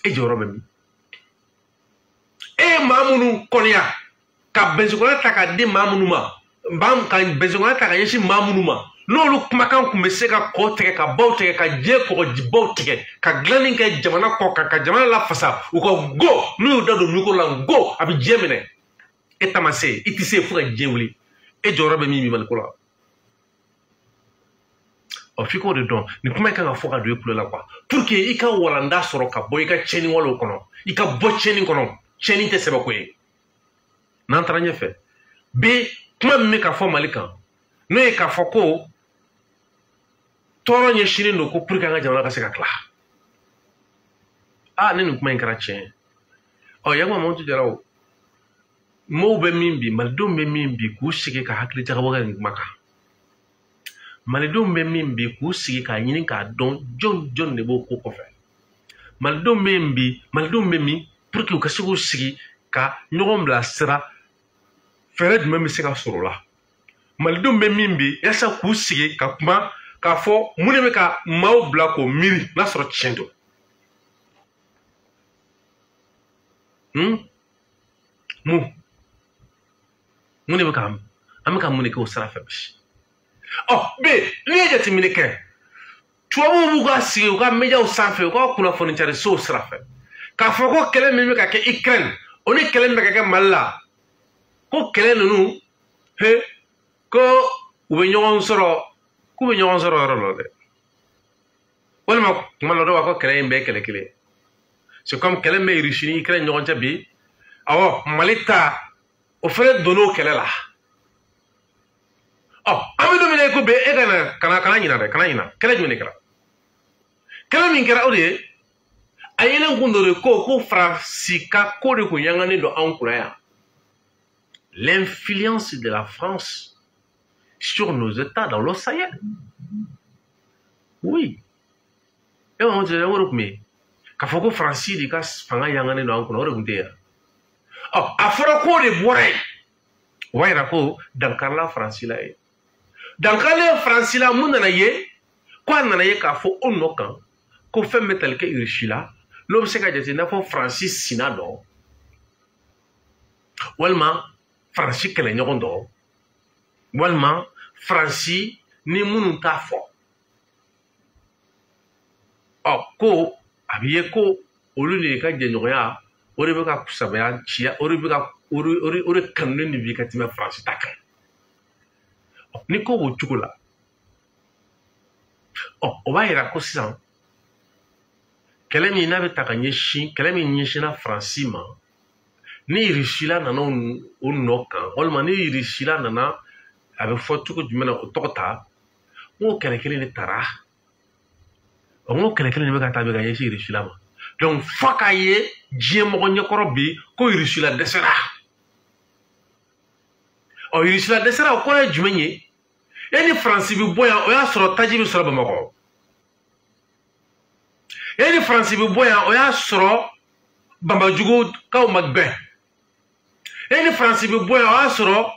e jɔyɔrɔ bɛ min e ye maa minnu kɔniya ka bɛnsikɔya ta k'a di maa minnu ma ka bɛnsikɔya ta ka ɲɛsin maa minnu ma n'olu kumakan kun bɛ se ka kɔ tigɛ ka baw tigɛ ka diɲɛ kɔgɔjibaw tigɛ ka dilanni kɛ jamana kɔ kan ka jamana lafasa u ka go n'u y'u da don micro la go a bɛ diɲɛ minɛ e ta ma se i tɛ se fo ka diɲɛ wuli e jɔyɔrɔ bɛ min bi Maliko la ɔ f'i k'o de dɔn nin kuma in kan ka fɔ ka don i kulo la quoi pour que i ka walanda sɔrɔ ka bɔ i ka tiɲɛni walew kɔnɔ i ka bɔ tiɲɛni kɔnɔ tiɲɛni tɛ sɛbɛko ye n'an taara ɲɛfɛ bi kuma min bɛ ka fɔ Mali kan n'o ye k'a fɔ ko tɔɔrɔ ɲɛsinnen don ko pour que an ka jamana ka se ka tila aa ni nin kuma in kɛra tiɲɛ ye ɔ Yakuba Mɔmutu Jara o maaw bɛ min bi malidenw bɛ min bi k'u sigi ka hakili jagabɔ kɛ nin kuma kan malidenw bɛ min bi k'u sigi k'a ɲini k'a dɔn jɔn jɔn de b'o ko kɔfɛ malidenw bɛ min bi malidenw bɛ min pour que u ka se k'u sigi ka ɲɔgɔn bilasira fɛɛrɛ jumɛn bɛ se ka sɔrɔ o la Malidenw bɛ min bi yasa k'u sigi ka kuma k'a fɔ mun de bɛ ka maaw bila k'o miiri n'a sɔrɔ tiɲɛ don. Mun de bɛ ka an bɛ ka mun de kɛ o sira fɛ bi? Ɔ B, n'i ye jateminɛ kɛ, tubabuw b'u ka sigi u ka médiaw sanfɛ, u ka kunnafoni carisow sira fɛ, k'a fɔ ko kɛlɛ min bɛ ka kɛ Ukraine, o ni kɛlɛ min bɛ ka kɛ Mali la, ko kɛlɛ ninnu he ko u bɛ ɲɔgɔn sɔrɔ, k'u bɛ ɲɔgɔn sɔrɔ yɔrɔ dɔ dɛ. Walima kuma dɔ dɔw b'a fɔ kɛlɛ in bɛɛ ye kɛlɛ kelen ye. C'est comme kɛlɛ min bɛ Russie ni Ukraine ɲɔgɔn cɛ bi, awɔ Mali ta o fɛnɛ donn'o kɛlɛ la. Ɔ an bɛ don min na i ko bi, e kana ɲina dɛ, kana ɲina. Kɛlɛ jumɛn de kɛra? Kɛlɛ min kɛra o de ye, a yelen kun dɔ de ko Faransi ka ko de kun yanganen don anw kunna yan. L'influence de la France sur nos États dans le Sahel. Oui. E ma o de tun bɛ yen. K'a fɔ ko Faransi de ka fanga yanganen don an kunna, o de tun tɛ yen. Ɔ a fɔra k'o de bɔra yen. O b'a yira ko dankarila Faransi la yen. Dankarilen Faransi la, mun nana ye? Ko a nana ye k'a fɔ o nɔ kan ko fɛn bɛ tali kɛ Russie la, n'o bɛ se ka jate i n'a fɔ Faransi sina dɔ, walima Faransi kɛlɛɲɔgɔn dɔ, walima Faransi ni minnu t'a fɔ. Ɔ ko a bɛ ye ko olu de ka jɛɲɔgɔnya, o de bɛ ka kusabaya ciya, o de bɛ ka o de kanunen de bi ka tɛmɛ Faransi ta kan. Ni ko b'o cogo la, ɔ o b'a yira ko sisan kɛlɛ min n'a bɛ ta ka ɲɛsin, kɛlɛ min ɲɛsinna Faransi ma, ni Russie nana o nɔ kan, walima ni Russie nana a bɛ fɔ cogo jumɛn na o tɔgɔ ta, n ko kɛlɛ kelen de taara, n ko kɛlɛ kelen de bɛ ka taa bɛ ka ɲɛsin Russie ma. Donc f'a k'a ye diɲɛ mɔgɔ ɲɛkɔrɔ bi ko Russie dɛsɛra. Ɔ Russie dɛsɛra, o kɔrɔ ye jumɛn ye? E ni Faransi bɛ bɔ yan, o y'a sɔrɔ taji bɛ sɔrɔ Bamakɔ. E ni Faransi bɛ bɔ yan, o y'a sɔrɔ banbajugukaw ma gbɛn. E ni Faransi bɛ bɔ yan, o y'a sɔrɔ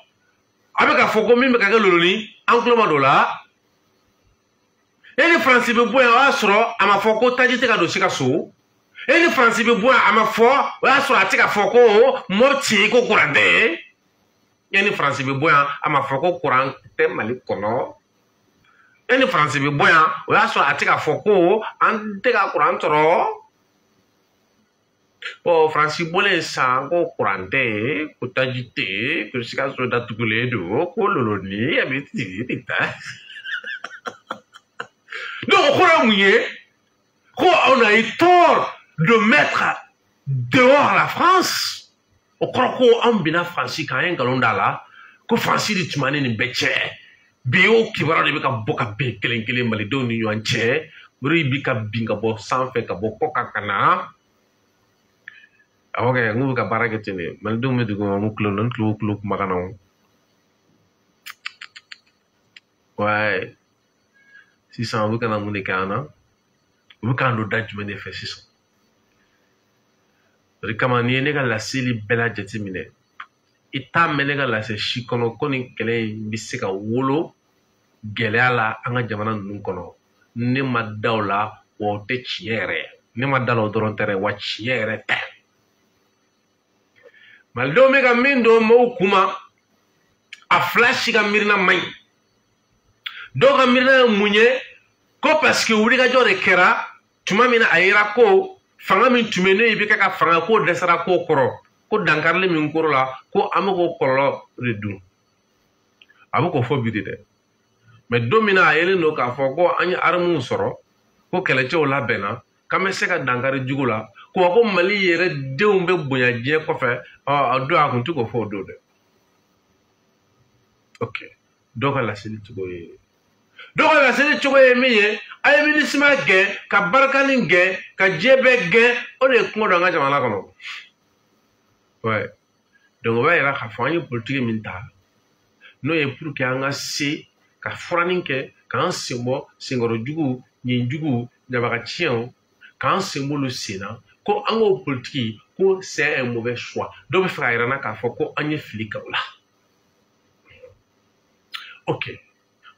a bɛ k'a fɔ ko min bɛ ka kɛ Loloni, an tulo ma don o la. E ni Faransi bɛ bɔ yan, o y'a sɔrɔ a ma fɔ ko taji tɛ ka don Sikaso. E ni Faransi bɛ bɔ yan, a ma fɔ, o y'a sɔrɔ a tɛ ka fɔ ko Mopti ko kuran tɛ. E ni Faransi bɛ bɔ yan, a ma fɔ ko kuran tɛ Mali kɔnɔ. E ni Faransi bɛ bɔ yan, o y'a sɔrɔ a tɛ ka fɔ ko an tɛ ka kuran sɔrɔ. Bon, Faransi bɔlen sisan ko kuran tɛ yen, ko taji tɛ yen, ko Sikaso datugulen don, ko Loloni a bɛ tigi ta. Donc o kɔrɔ ye mun ye? Ko on a eu tort de mettre dehors la France. O kɔrɔ ko an binna Faransi kan, an ye nkalon d'a la ko Faransi de tun b'an ni nin bɛɛ cɛ. Bi o kibaruya de bɛ ka bɔ ka bin kelen kelen Malidenw ni ɲɔgɔn cɛ. O de bi ka bin ka bɔ sanfɛ ka bɔ kɔ kan ka na. Awɔ kɛ, n k'u bɛ ka baara kɛ ten de. Malidenw bɛ dugu kɔnɔ, n tulo n tulo tulo kumakan na o. Ouais. Sisan u bɛ ka na mun de kɛ an na? U bɛ k'an don da jumɛn de fɛ sisan? O de kama n'i ye ne ka laseli bɛɛ la jateminɛ, i t'a mɛn ne ka lase si kɔnɔ ko nin kɛlɛ in bɛ se ka wolo gɛlɛya la an ka jamana ninnu kɔnɔ. Ne ma da o la, wa o tɛ tiɲɛ yɛrɛ ye. Ne ma da la o dɔrɔn tɛ dɛ, wa tiɲɛ yɛrɛ tɛ. Malidenw bɛ ka min don maaw kunma, a fila si ka miirina man ɲi. Dɔw ka miirina ye mun ye? Ko parce que wulikajɔ de kɛra tuma min na a yera ko fanga min tun bɛ yen n'o ye IBK ka fanga k'o dɛsɛra k'o kɔrɔ, ko dankarili min kɔrɔ la ko an bɛ k'o kɔlɔlɔ de dun. A bɛ k'o fɔ bi de dɛ. Mais don min na a yelen don k'a fɔ ko an ye armes sɔrɔ, ko kɛlɛcɛw labɛnna, k'an bɛ se ka dankari jugu la, ko ko Mali yɛrɛ denw bɛ bonya diɲɛ kɔfɛ, ɔ a don a kun tɛ k'o fɔ o don dɛ. Ok, dɔw ka laseli cogo ye. Dɔw ka laseli cogo ye min ye, a ye MINUSMA gɛn, ka Barkhane gɛn, ka diɲɛ bɛɛ gɛn, o de ye kungo don an ka jamana kɔnɔ. Ouais. Donc o b'a yira k'a fɔ an ye politique min ta, n'o ye pour que an ka se ka furanin kɛ, k'an sen bɔ senkɔrɔ jugu, ɲinjugu, ɲabagaciɲɛw, k'an sen b'olu sen na, ko an k'o politique ko c'est un mauvais choix. Dɔw bɛ fɛ k'a yira n na k'a fɔ ko an ye fili kɛ o la. Ok,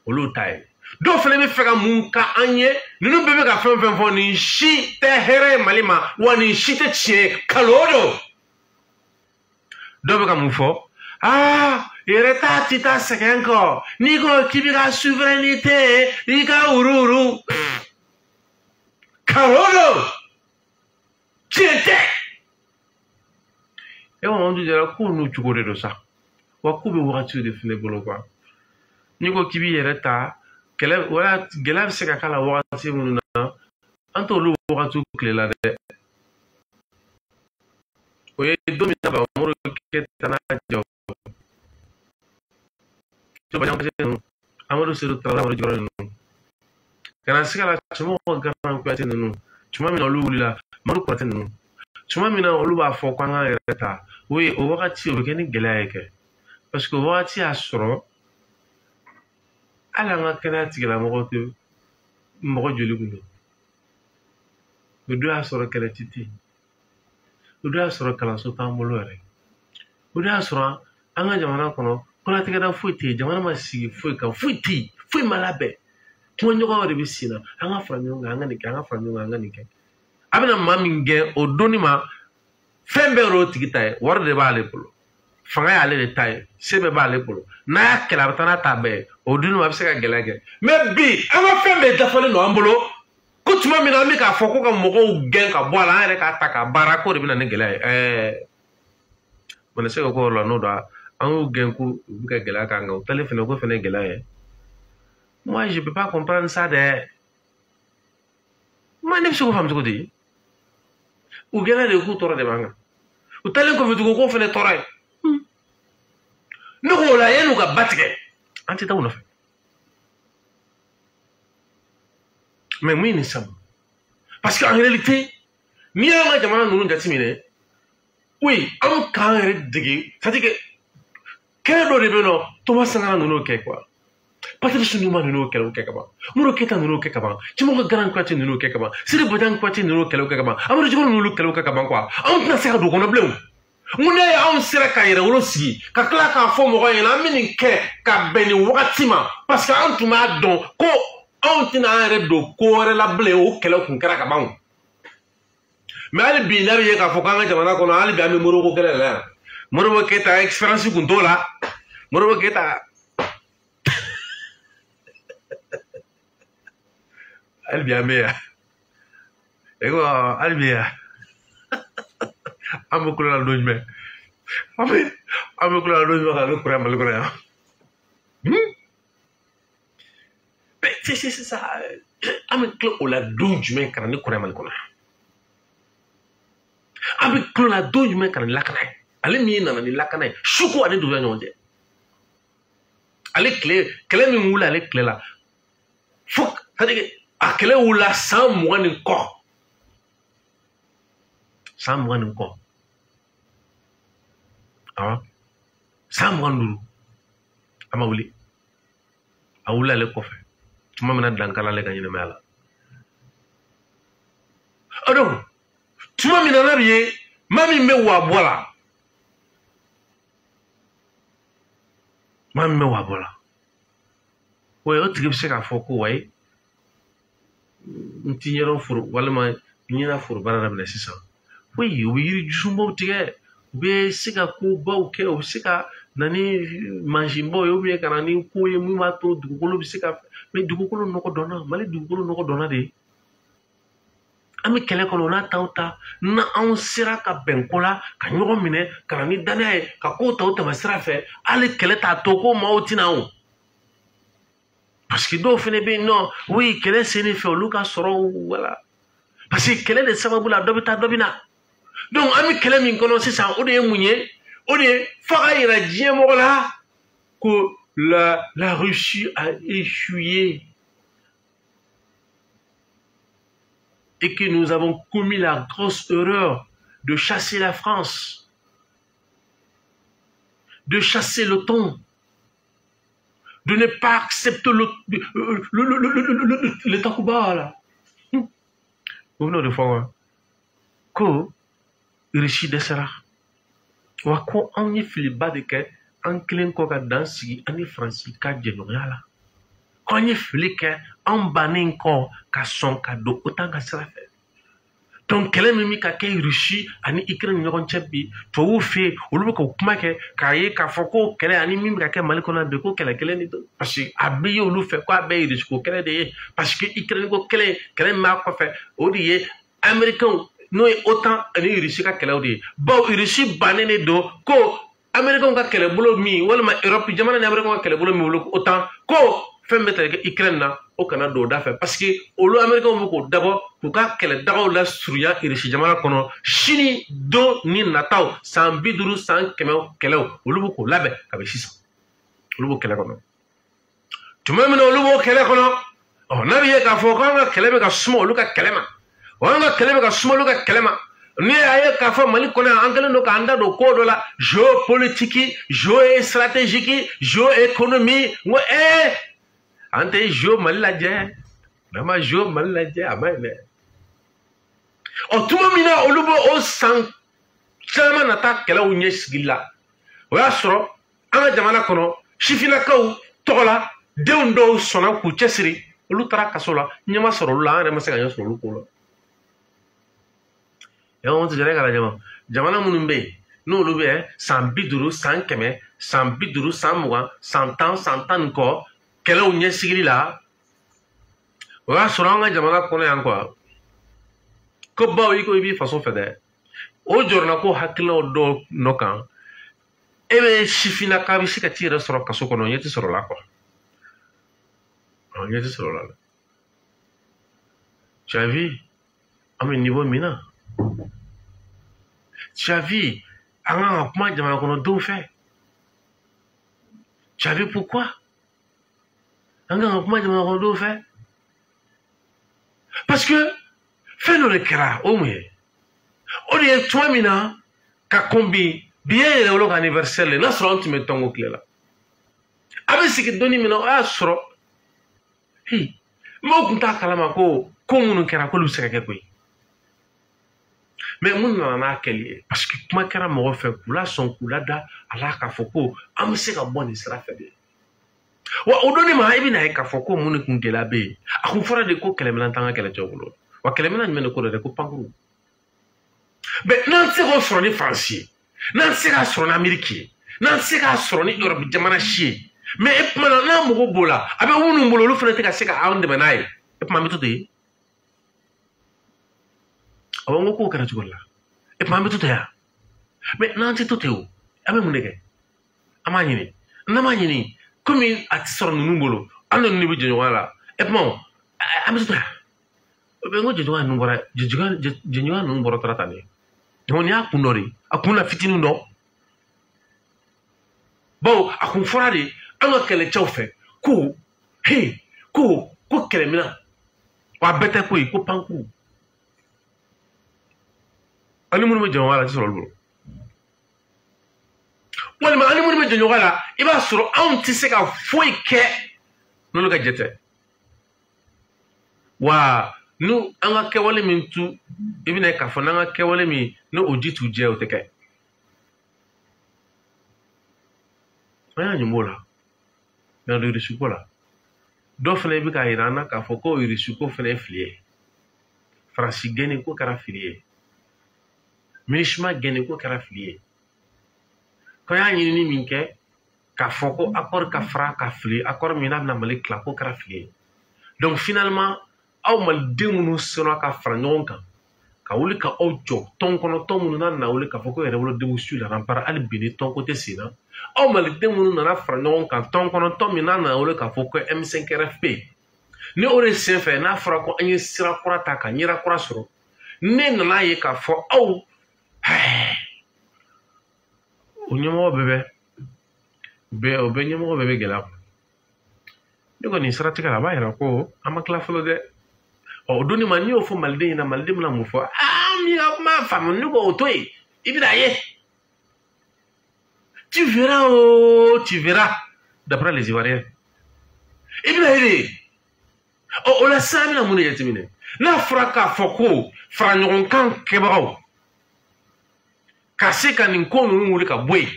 olu ta ye. Dɔw fana bɛ fɛ ka mun ka an ye, ninnu bɛɛ bɛ ka fɛn fɛn fɔ, nin si tɛ hɛrɛ ye Mali ma, wa nin si tɛ tiɲɛ ye, kalon don. Dɔw bɛ ka mun fɔ? Ah, yɛrɛ ta ti taa sɛgɛn kɔ, n'i ko k'i b'i ka souveraineté, i ka wuru-wuru. Kalon don, tiɲɛ tɛ. E ko Mamadu Jara k'u n'u cogo de don sa, wa k'u bɛ wagatiw de fɛnɛ bolo quoi. N'i ko k'i b'i yɛrɛ ta, kɛlɛ wala gɛlɛya bɛ se ka k'a la wagati minnu na, an t'olu wagatiw tile la dɛ. O ye don min na Modibo Keyita n'a jɔ, Amadu Seydou Traoré, Amadu Jɔrɔ ninnu, ka na se ka la Cɛmɔgɔ Garan Kuyate ninnu, tuma min na olu wulila, Madu Kɔrɔtɛ ninnu, tuma min na olu b'a fɔ k'an k'an yɛrɛ ta, o ye o wagati o bɛ kɛ ni gɛlɛya ye kɛ, parce que o wagati y'a sɔrɔ hali an ka kɛnɛya tigilamɔgɔw tɛ mɔgɔ joli kun don. O don y'a sɔrɔ kɛlɛci tɛ yen, o don y'a sɔrɔ kalanso t'an bolo yɛrɛ, o don y'a sɔrɔ an ka jamana kɔnɔ kɔnɔtigɛda foyi tɛ yen, jamana ma sigi foyi kan, foyi tɛ yen, foyi ma labɛn, kumaɲɔgɔnya de bɛ sen na, an ka fara ɲɔgɔn kan, an ka nin kɛ, an ka fara ɲɔgɔn kan, an ka nin kɛ. A bɛna maa min gɛn o donni ma, fɛn bɛɛ y'o tigi ta ye, wari de b'ale bolo, fanga y'ale de ta ye, se bɛɛ b'ale bolo, n'a y'a kɛlɛ a bɛ taa n'a ta bɛɛ ye, o donni ma a bɛ se ka gɛlɛya kɛ. Mais bi an ka fɛn bɛɛ dafalen don an bolo, ko tuma min na an bɛ k'a fɔ ko ka mɔgɔw gɛn ka bɔ a la, an yɛrɛ k'a ta k'a baara, k'o de bɛ na ni gɛlɛya ye. Mana se ka k'o yɔrɔ la n'o don, an y'u gɛn k'u bɛ ka gɛlɛya k'an kan, o taalen fɛnɛ k'o fɛnɛ ye gɛlɛya ye. Moi je peux pas comprendre ça dɛ. Moi ne bɛ se k'o faamu cogo di? U gɛnna de k'u tɔɔrɔ de b'an kan, u taalen kɔfɛ tugun k'o fɛnɛ tɔɔrɔ ye. Ne ko o la yan'u ka ba tigɛ, an tɛ taa u nɔfɛ. Mais mun ye nin sabu? Parce que en réalité, n'i y'an ka jamana ninnu jateminɛ, oui, anw k'an yɛrɛ dege, c'est à dire que kɛlɛ dɔ de bɛ yen nɔ, Thomas Sankara ninnu kɛ quoi, Patrice Lumumba ninnu kɛlɛw kɛ ka ban, Modibo Keyita ninnu kɛ ka ban, Cɛmɔgɔ Garan Kuyate ninnu kɛ ka ban, Sidi Badian Kuyate ninnu kɛlɛw kɛ ka ban, Amadu Jikɔrɔ ninnu kɛlɛw kɛ ka ban quoi. Anw tɛna se ka don o kɔnɔ bilen o. N ko ne ye anw sera ka yɛrɛwolo sigi ka tila k'a fɔ mɔgɔw ɲɛna an bɛ nin kɛ ka bɛn nin wagati ma, parce que an tun b'a dɔn ko anw tɛna an yɛrɛ don ko wɛrɛ la bilen, o kɛlɛ kun kɛra ka ban o. Mais hali bi n'a bɛ ye k'a fɔ k'an ka jamana kɔnɔ hali bi an bɛ Modibo kɛlɛ de la yan. Modibo Keyita expérience kun t'o la. Modibo Keyita hali bi an bɛ yan. E ko hali bi yan. An bɛ kulo la don jumɛn? An bɛ kulo la don jumɛn ka ne kura Mali kɔnɔ yan? Mais c'est ça. An bɛ tila o la don jumɛn ka na ni kura Mali kɔnɔ yan? An bɛ kulo la don jumɛn ka na ni lakana ye? Ale min nana ni lakana ye, su ko ani dugu ɲɔgɔn cɛ. Ale tile kɛlɛ min wuli ale tile la, fo c'est-à-dire a kɛlɛ wulila san 20 ni kɔ. San 20 ni kɔ. Awɔ. San 25. A ma wuli. A wulila ale kɔfɛ. Tuma min na dankari ale ka ɲɛnamaya la. O donc, tuma min na n'a bɛ ye, maa min bɛ wa bɔ la, maa min bɛ wa bɔ la, o tigi bɛ se k'a fɔ ko wayi, n ti ɲɛdɔn foro walima n ɲɛna foro baara daminɛ sisan. Oui, u bɛ yiri jusunbaw tigɛ, u bɛ se ka kobaw kɛ, u bɛ se ka na ni mansinbaw ye, ou bien ka na ni ko ye min b'a to dugukolo bɛ se ka, mais dugukolo nɔgɔ dɔnna, Mali dugukolo nɔgɔ dɔnna de. An bɛ kɛlɛ kɔnɔ, o n'a taw ta, n'anw sera ka bɛn ko la, ka ɲɔgɔn minɛ, ka na ni danaya ye, ka kow ta o tɛmɛ sira fɛ, hali kɛlɛ t'a to ko maaw tɛna o. Parce que dɔw fɛnɛ bɛ yen nɔ, oui, kɛlɛ sen fɛ olu ka sɔrɔ wala. Parce que kɛlɛ de sababu la dɔ bɛ taa dɔ bɛ na. Donc an bɛ kɛlɛ min kɔnɔ sisan, o de ye mun ye? O de ye fo ka yira diɲɛ mɔgɔ la ko la Russie a échoué et que nous avons commis la grosse erreur de chasser la France, de chasser l'OTAN, de ne pas accepter le Takuba là. Vous venez de faire ko Russie dɛsɛra wa ko anw ye filiba de kɛ An kelen kɔ ka dan sigi an ni Faransi ka jɛɲɔgɔnya la, ko an ye fili kɛ an bannen kɔ ka sɔn ka don OTAN ka sira fɛ. Donc kɛlɛ min bɛ ka kɛ Russie ani Ukraine ni ɲɔgɔn cɛ bi, tubabuw fɛ yen, olu bɛ k'o kuma kɛ k'a ye k'a fɔ ko kɛlɛ ani min bɛ ka kɛ Mali kɔnɔ bi, ko kɛlɛ kelen de don, parce que a bɛ ye olu fɛ ko a bɛɛ ye Russie ko kɛlɛ de ye, parce que Ukraine ko kɛlɛ, kɛlɛ min b'a kɔfɛ, o de ye Américains n'o ye OTAN ani Russie ka kɛlɛw de ye, bawo Russie bannen de don ko Américains ka kɛlɛbolo min, walima Europe jamana ni Américains ka kɛlɛbolo min wolo OTAN, ko fɛn bɛ tali kɛ Ukraine na, o kana don o da fɛ, parce que olu Américains bɛ k'o dabɔ k'u ka kɛlɛdagaw lasurunya Russie jamana kɔnɔ sini don ni nataw san 50 san 100 kɛlɛw, olu bɛ k'o labɛn kabi sisan, olu b'o kɛlɛ kɔnɔ. Tuma min na olu b'o kɛlɛ kɔnɔ, ɔ n'a bɛ ye k'a fɔ k'an ka kɛlɛ bɛ ka suma olu ka kɛlɛ ma, wa an ka kɛlɛ bɛ ka suma olu ka kɛlɛ ma, ni y'a ye k'a fɔ Mali kɔnɔ yan an kɛlen don k'an da don ko dɔ la, géopolitique, géostratégique, géoéconomie, n ko an tɛ géo Mali lajɛ, vraiment géo Mali lajɛ a ma ɲi dɛ. Ɔ tuma min na olu bɛ o san caman nata kɛlɛw ɲɛsigi la, o y'a sɔrɔ an ka jamana kɔnɔ sifinnakaw tɔgɔ la denw dɔw sɔnna k'u cɛsiri, olu taara kaso la, ɲɛ ma sɔrɔ olu la, an yɛrɛ ma se ka ɲɛ sɔrɔ olu ko la. Yan tɛ jɛnɛ kala jamana minnu bɛ yen n'olu bɛ san 50 san 100 san 50 san 20 san 10 san 10 ni kɔ kɛlɛw ɲɛsigili la, o y'a sɔrɔ an ka jamana kɔnɔ yan quoi, ko bawo i ko i b'i faso fɛ dɛ, o jɔrɔna ko hakilinaw dɔw nɔ kan, e bɛ sifinnaka bɛ se ka t'i yɛrɛ sɔrɔ kaso kɔnɔ, ɲɛ tɛ sɔrɔ la quoi, ɲɛ tɛ sɔrɔ la dɛ. Tu as vu an bɛ niveau min na, tu as vu an kan ka kuma jamana kɔnɔdenw fɛ, tu as vu pourquoi an kan ka kuma jamana kɔnɔdenw fɛ, parce que fɛn dɔ de kɛra, o mun ye, o de ye tuma min na ka kɔn bi bi ye yɛrɛ wolo ka anniversaire le, n'a sɔrɔ an tun bɛ tɔnko tile la, a bɛ sigi donni min na, o y'a sɔrɔ mɔgɔw tun t'a kalama ko ko minnu kɛra k'olu bɛ se ka kɛ koyi. Mais mun nana n'a kɛli ye, parce que kuma kɛra mɔgɔ fɛ k'u lasɔn k'u lada a la k'a fɔ ko an bɛ se ka bɔ nin sira fɛ de. Wa o donni ma i bɛna ye k'a fɔ ko mun de kun gɛlɛya bɛ yen, a kun fɔra de ko kɛlɛminɛn t'an ka kɛlɛcɛw bolo, wa kɛlɛminɛn jumɛn de ko dɛ, ko pankuru. Mais n'an tɛ se k'o sɔrɔ ni Faransi ye, n'an tɛ se k'a sɔrɔ ni Amérique ye, n'an tɛ se k'a sɔrɔ ni Europe jamana si ye, mais e kuma na n'an mago b'o la, a bɛ minnu bolo olu fana tɛ ka se ka anw dɛmɛ n'a ye, e kuma an bɛ to ten. Awɔ, n ko k'o kɛra cogo di la, e kuma an bɛ to ten yan, mais n'an tɛ to ten o, an bɛ mun de kɛ? An b'a ɲini, n'an b'a ɲini komi a tɛ sɔrɔ ninnu bolo, an ni ninnu bɛ jɛɲɔgɔnya la, e kuma an bɛ to ten yan. N ko jɛɲɔgɔnya ninnu bɔra, jɛɲɔgɔnya ninnu bɔra taara tan de, donc nin y'a kun dɔ de ye, a kun na fitinin dɔ, bawo a kun fɔra de an ka kɛlɛcɛw fɛ ko he ko ko kɛlɛminɛn, wa a bɛɛ tɛ ko ye, ko pankuru. Ani minnu bɛ jɛɲɔgɔnya la, a tɛ sɔrɔ olu bolo, walima ani minnu bɛ jɛɲɔgɔnya la, i b'a sɔrɔ anw tɛ se ka foyi kɛ n'olu ka jɛ tɛ. Wa n'u an ka kɛwale min tu, i bɛna ye k'a fɔ n'an ka kɛwale min n'o ji t'u jɛ, o tɛ kɛ. An y'a ɲuman o la, n'an don Irisi ko la, dɔw fana bɛ k'a yira an na k'a fɔ ko Irisi ko fana ye fili ye, Faransi gɛnni ko kɛra fili ye, MINUSMA gɛnni ko kɛra fili ye, ko y'a ɲinini min kɛ k'a fɔ ko accord ka fara ka fili, accord min n'a bɛna Mali tila, k'o kɛra fili ye. Donc finalement aw maliden minnu sera ka fara ɲɔgɔn kan ka wuli ka aw jɔ tɔn kɔnɔ, tɔn minnu n'a nana wuli k'a fɔ ko yɛrɛwolo denw su la rempart, hali bi ni tɔnko tɛ sen na, aw maliden minnu nana fara ɲɔgɔn kan tɔn kɔnɔ, tɔn min n'a nana wuli k'a fɔ ko M5RFP, ni o de senfɛ n'a fɔra ko an ye sira kura ta ka ɲɛda kura sɔrɔ, ne nana ye k'a fɔ aw o ɲɛmɔgɔ bɛɛ bɛ o bɛɛ ɲɛmɔgɔ bɛɛ bɛ gɛlɛya kɔnɔ. Ne kɔni siratigɛ la a b'a yira ko an ma tila fɔlɔ dɛ. Ɔ o donni ma n'i y'o fɔ maliden ɲɛna, maliden bɛna mun fɔ? Aa min ka kuma faamu, ne ko o to yen, i bɛna ye. Tu verras, oh, tu verras, d'après les Ivoiriens. I bɛna ye de. Ɔ o la sisan an bɛna mun de jateminɛ? N'a fɔra k'a fɔ ko fara ɲɔgɔn kan kɛbagaw ka se ka nin ko ninnu wuli ka bɔ yen,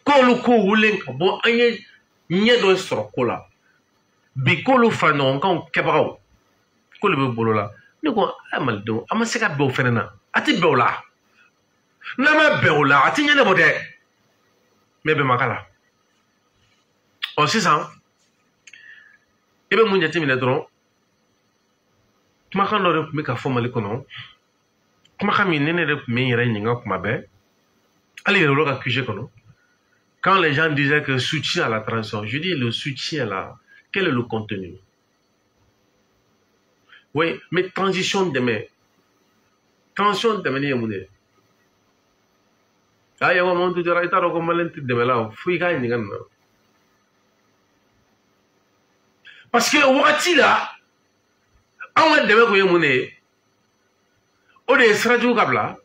K'olu ko wulilen ka bɔ an ye ɲɛ dɔ sɔrɔ ko la bi k'olu fara ɲɔgɔn kan kɛbagaw k'olu bɛ bolo la. Ne ko a malidenw an ma se ka bɛn o fɛnɛ na, a ti bɛn o la, n'an ma bɛn o la a ti ɲɛnabɔ dɛ, mɛ bɛn ma k'a la. Ɔ sisan i bɛ mun jateminɛ dɔrɔn, kumakan dɔ de tun bɛ ka fɔ Mali kɔnɔ, kumakan min ne yɛrɛ tun bɛ n yɛrɛ ɲininka kuma bɛɛ, hali yɛrɛ ka QG kɔnɔ. Quand les gens disaient que soutien à la transition, je dis le soutien là, quel est le contenu? Oui, mais transition demain. Transition demain, il y a mon. Ah, il y a un moment où tu as été demain là, faut y gagner. Parce que wagati la, anw ka dɛmɛ kun ye mun de ye? O de ye sira jugu ka bila,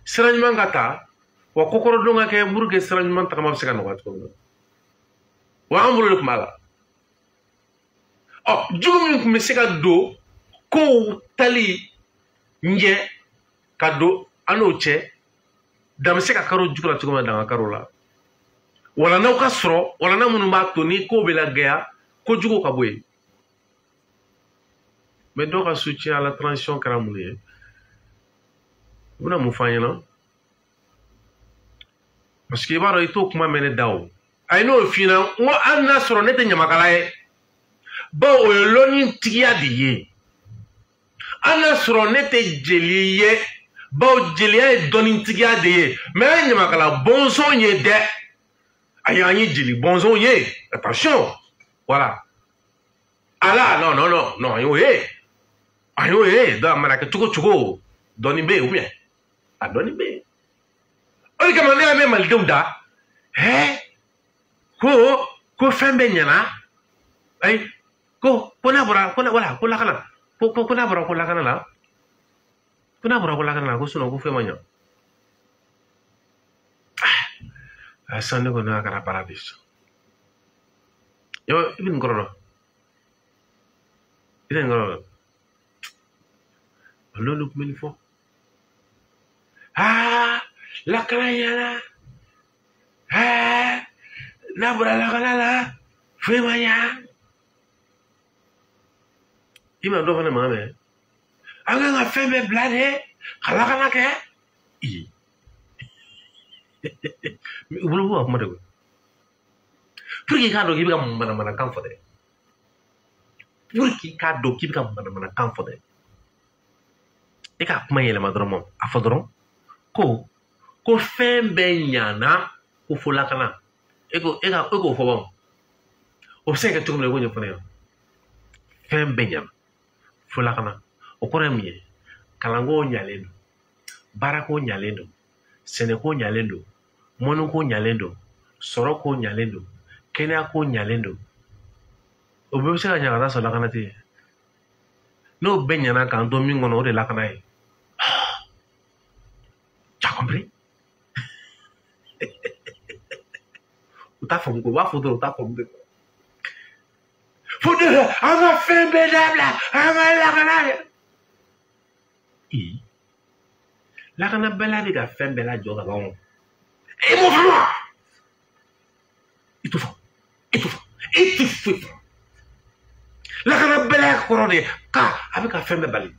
sira ɲuman ka ta, wa kokɔrɔdon ka kɛ pour que sira ɲuman tagama bɛ se ka nɔgɔya cogo min na. Wa an bolo de tun b'a la. Ɔ jugu min tun bɛ se ka don kow tali ɲɛ ka don an n'o cɛ, dan bɛ se ka karo jugu la cogo min na, dan ka karo la. Walanaw ka sɔrɔ, walana minnu b'a to ni kow bɛ lagɛya, kojugu ka bɔ yen. Mais dɔw ka soutien à la transition kɛra mun ye? U bɛna mun fɔ an ɲɛna? Parce que i b'a dɔn i t'o kuma mɛn ne da o. A ye n'o f'i ɲɛna, n ko hali n'a sɔrɔ ne tɛ ɲamakala ye, bawo o ye lɔnnitigiya de ye. Hali n'a sɔrɔ ne tɛ jeli ye, bawo jeliya ye dɔnnitigiya de ye. Mais an ye ɲamakala bɔnsɔn ye dɛ. Ayi, an ye jeli bɔnsɔn ye. Attention. Voilà. Ala, non, non, non, non, an y'o ye. An y'o ye. Donc a mana kɛ cogo cogo, dɔnni bɛ yen ou bien? A dɔnni bɛ yen. O de kama ne y'a mɛn malidenw da, hɛ, ko fɛn bɛɛ ɲɛna, ayi, ko n'a bɔra, ko voilà, ko lakana, ko n'a bɔra ko lakana la, ko n'a bɔra ko lakana la, ko sinon ko fɛn ma ɲa. Ah, sisan ne kɔni y'a kɛra baara de ye sisan. Yo, i bɛ nin kɔrɔ dɔn? I tɛ nin kɔrɔ dɔn? N'olu tun bɛ nin fɔ. Aa, lakana ɲɛna. Ɛɛ, n'a bɔra lakana la, foyi ma ɲa. I ma dɔ fana mankan mɛn. An kan ka fɛn bɛɛ bila de ka lakana kɛ. Ee. U bolo b'u ka kuma de koyi. Pour que i k'a dɔn k'i bɛ ka manamanakan fɔ dɛ. Pour que i k'a dɔn k'i bɛ ka manamanakan fɔ dɛ. E k'a kuma yɛlɛma dɔrɔn ma, a fɔ dɔrɔn ko fɛn bɛɛ ɲana ko fo lakana. E k'o fɔ ban. O bɛ se ka kɛ cogo min na i k'o ɲɛfɔ ne ɲɛna. Fɛn bɛɛ ɲana fo lakana. O kɔrɔ ye mun ye? Kalanko ɲalen don, baarako ɲalen don, sɛnɛko ɲalen don, mɔniko ɲalen don, sɔrɔko ɲalen don, kɛnɛyako ɲalen don. O bɛɛ bɛ se ka ɲa ka taa sɔrɔ lakana tɛ yen. N'o bɛɛ ɲana k'an to min kɔnɔ, o de ye lakana ye. Tu as compris? U t'a faamu ko u b'a fɔ dɔrɔn u t'a faamu dɛ. Fo de an ka fɛn bɛɛ dabila, an ka lakana kɛ. Ee, lakanabaliya bɛ ka fɛn bɛɛ lajɔ ka ban o. E m'o faamu wa? I t'o faamu, i t'o faamu, i tɛ foyi faamu. Lakanabaliya kɔrɔ de k'a a bɛ ka fɛn bɛɛ bali.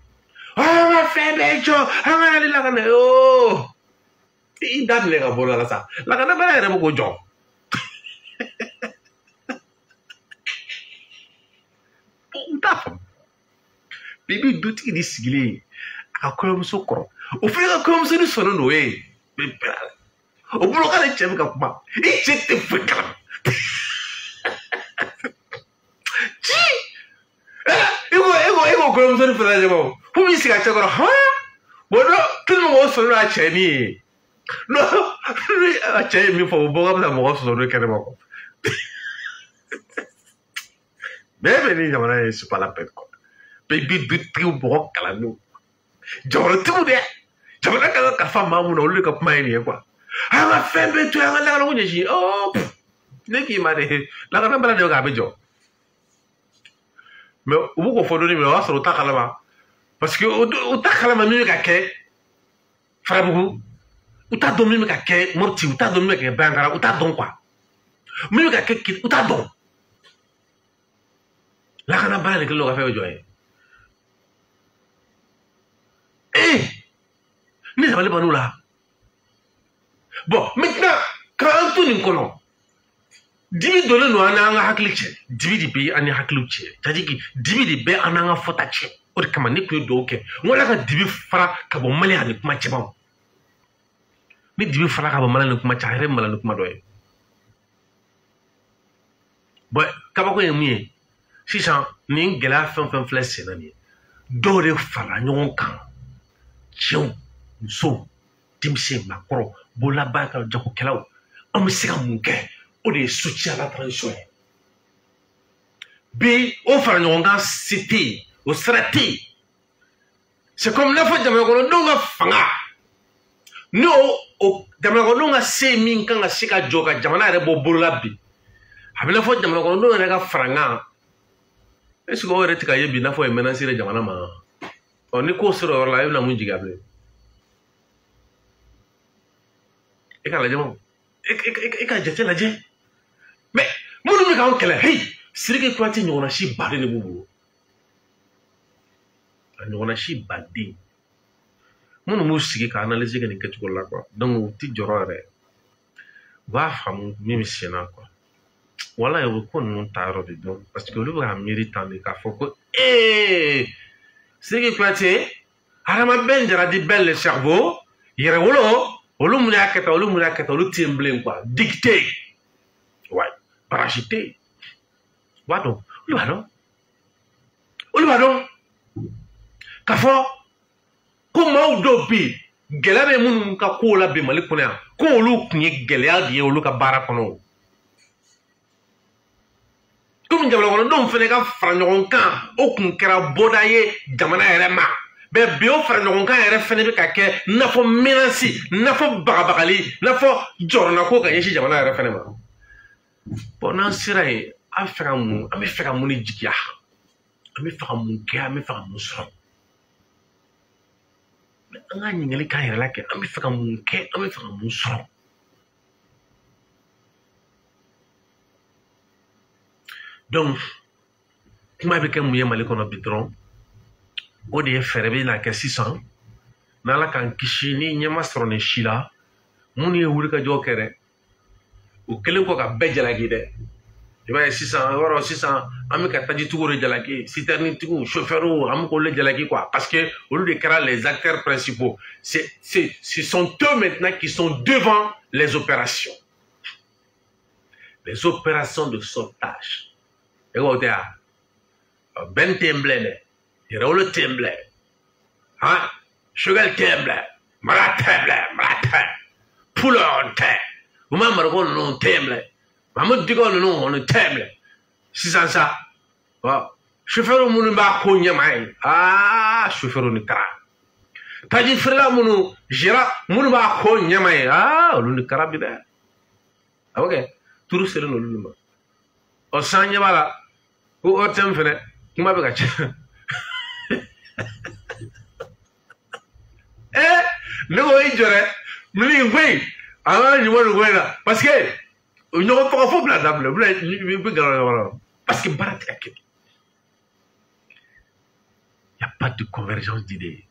An ka fɛn bɛɛ jɔ, an ka na ni lakana ye ooo. I da minɛ ka bɔ la sa, lakanabaliya yɛrɛ bɛ k'o jɔ. U t'a faamu. Bi bi dutigi de sigilen ye a ka kɔɲɔmuso kɔrɔ, o fana ka kɔɲɔmuso ni sɔnnen don o ye. O bolo k'ale cɛ bɛ ka kuma, i cɛ tɛ foyi kalama. Ci! E ko kɔɲɔmuso ni fana lajɛ o, fo b'i sigi a cɛ kɔrɔ, hɔn! Bon non, tellement o sɔnnen don a cɛ ni ye. Non, a cɛ ye min fɔ, o bɔ ka bɛna mɔgɔ sɔsɔ n'o ye kɛnɛma kɔ. Bɛɛ bɛ ni jamana ye, c'est pas la peine quoi. Bɛɛ bi dutigiw mɔgɔ kalannenw. Jamanatigiw dɛ, jamana kan ka kalifa maa mun na, olu de ka kuma ye nin ye quoi. An ka fɛn bɛɛ to yen, an ka lakanako ɲɛsin. Oh, ne k'i ma de, lakanabaliya de bɛ k'a bɛ jɔ. Mais u b'o k'o fɔ donni min na, o y'a sɔrɔ u t'a kalama. Parce que u t'a kalama min bɛ ka kɛ Farabugu, U t'a dɔn min bɛ ka kɛ Mopti, u t'a dɔn min bɛ ka kɛ Bandiagara, u t'a dɔn quoi. Min bɛ ka kɛ, u t'a dɔn. Lakana baara de kɛlen don ka fɛn bɛɛ jɔ ye. Eh, ne dabali bann'u la. Bon, maintenant, k'an to nin kɔnɔ, dibi donnen don an n'an ka hakili cɛ, dibi de bɛ an ni hakiliw cɛ, c'est-à-dire que dibi de bɛ an n'an ka fɔta cɛ. O de kama ne tun ye dugawu kɛ, n ko Ala ka dibi fara ka bɔ Mali ani kuma cɛbaw. Ni dibi fara ka bɔ Mali ni kuma cɛ, a yɛrɛ bɛ malo ni kuma dɔ ye. Bon, kabako ye mun ye? Sisan nin gɛlɛya fɛn fɛn filɛ sen na nin ye, dɔw de farala ɲɔgɔn kan, cɛw, musow, denmisɛn, maakɔrɔ, bololabaarakɛlaw, jagokɛlaw, an bɛ se ka mun kɛ? O de ye soutien à la transition ye. Bi o fara ɲɔgɔn kan se tɛ yen, o sira tɛ yen. C'est comme n'a fɔ jamana kɔnɔdenw ka fanga, ni o jamana kɔnɔdenw ka se min kan ka se ka jɔ ka jamana yɛrɛ bɔ bolo la bi, a bɛ n'a fɔ jamana kɔnɔdenw yɛrɛ ka farankan. Est ce que o yɛrɛ tɛ ka ye bi n'a fɔ ye menace yɛrɛ jamana ma? Ɔ ni ko sera o yɔrɔ la, e bɛna mun jigin a bilen? E k'a lajɛ o, e ka jate lajɛ. Mais minnu bɛ k'anw kɛlɛ, hey, Sidiki Kuyate ɲɔgɔnna si baden de b'u bolo. A ɲɔgɔnna si baden. Minnu b'u sigi ka analyse kɛ nin kɛcogo la quoi. Donc u ti jɔrɔ yɛrɛ. U b'a faamu min bɛ sen na quoi. Walayi u bɛ ko ninnu ta yɔrɔ de dɔn parce que olu bɛ ka miiri tan de k'a fɔ ko ee Sidiki Kuyate, hadamaden jara di bɛɛ le cerveau, yɛrɛwolo, olu mun y'a kɛ tan, olu mun y'a kɛ tan, olu tɛ yen bilen quoi. Dicté. Ouais, parasité. U b'a dɔn, olu b'a dɔn. Olu b'a dɔn k'a fɔ ko maaw dɔw bɛ yen, gɛlɛya bɛ minnu ka kow la bi Mali kɔnɔ yan, ko olu tun ye gɛlɛya de ye olu ka baara kɔnɔ. Komi jamana kɔnɔdenw fana ka fara ɲɔgɔn kan, o tun kɛra bɔda ye jamana yɛrɛ ma. Bɛɛ bi o fara ɲɔgɔn kan yɛrɛ fana bɛ ka kɛ n'a fɔ menace, n'a fɔ bagabagali, n'a fɔ jɔrɔnako ka ɲɛsin jamana yɛrɛ fana ma. Bon, n'an sera yen, an bɛ fɛ ka mun, an bɛ fɛ ka mun de jigiya? An bɛ fɛ ka mun kɛ, an bɛ fɛ ka mun sɔrɔ? An ka ɲininkali k'an yɛrɛ la kɛ, an bɛ fɛ ka mun kɛ, an bɛ fɛ ka mun sɔrɔ? Donc, kuma bɛ kɛ mun ye Mali kɔnɔ bi dɔrɔn, o de ye fɛɛrɛ bɛ na kɛ sisan, n'Ala k'an kisi ni ɲɛ ma sɔrɔ nin si la, minnu ye wulikajɔ kɛ dɛ, o kɛlen kɔ ka bɛɛ jalaki dɛ. I b'a ye sisan, yɔrɔ sisan, an bɛ ka tajitigiw de jalaki, citernetigiw, chauffeurs, an bɛ k'olu de jalaki quoi, parce que olu de kɛra les acteurs principaux. Ce sont eux maintenant qui sont devant les opérations. Les opérations de sauvetage. E ko tɛ yan, bɛn tɛ yen bilen dɛ, yɛrɛwolo tɛ yen bilen, han, Choguel tɛ yen bilen, Mara tɛ yen bilen, Mara tɛ, Pulɔ tɛ, Umar Mariko ninnu tɛ yen bilen, Mahamudu Dicko ninnu olu tɛ yen bilen. Sisan sa, chauffeur minnu b'a ko ɲɛma ye, aa chauffeur ni kara, taji feerela minnu gérant minnu b'a ko ɲɛma ye, aa olu ni kara bi dɛ. A bɛ kɛ turu selen don olu ma. Ɔ san ɲɛ b'a la ko ORTM fɛnɛ kuma bɛ ka ca. Eh, ne ko i jɔ dɛ, mini in ko in, an ka ɲuman nin ko in na, parce que ɲɔgɔn tɔgɔ fo bila daminɛ, u bɛna i bɛ gɛrɛ ɲɔgɔn na, parce que baara tɛ ka kɛ. Y a pas de convergence d'idées.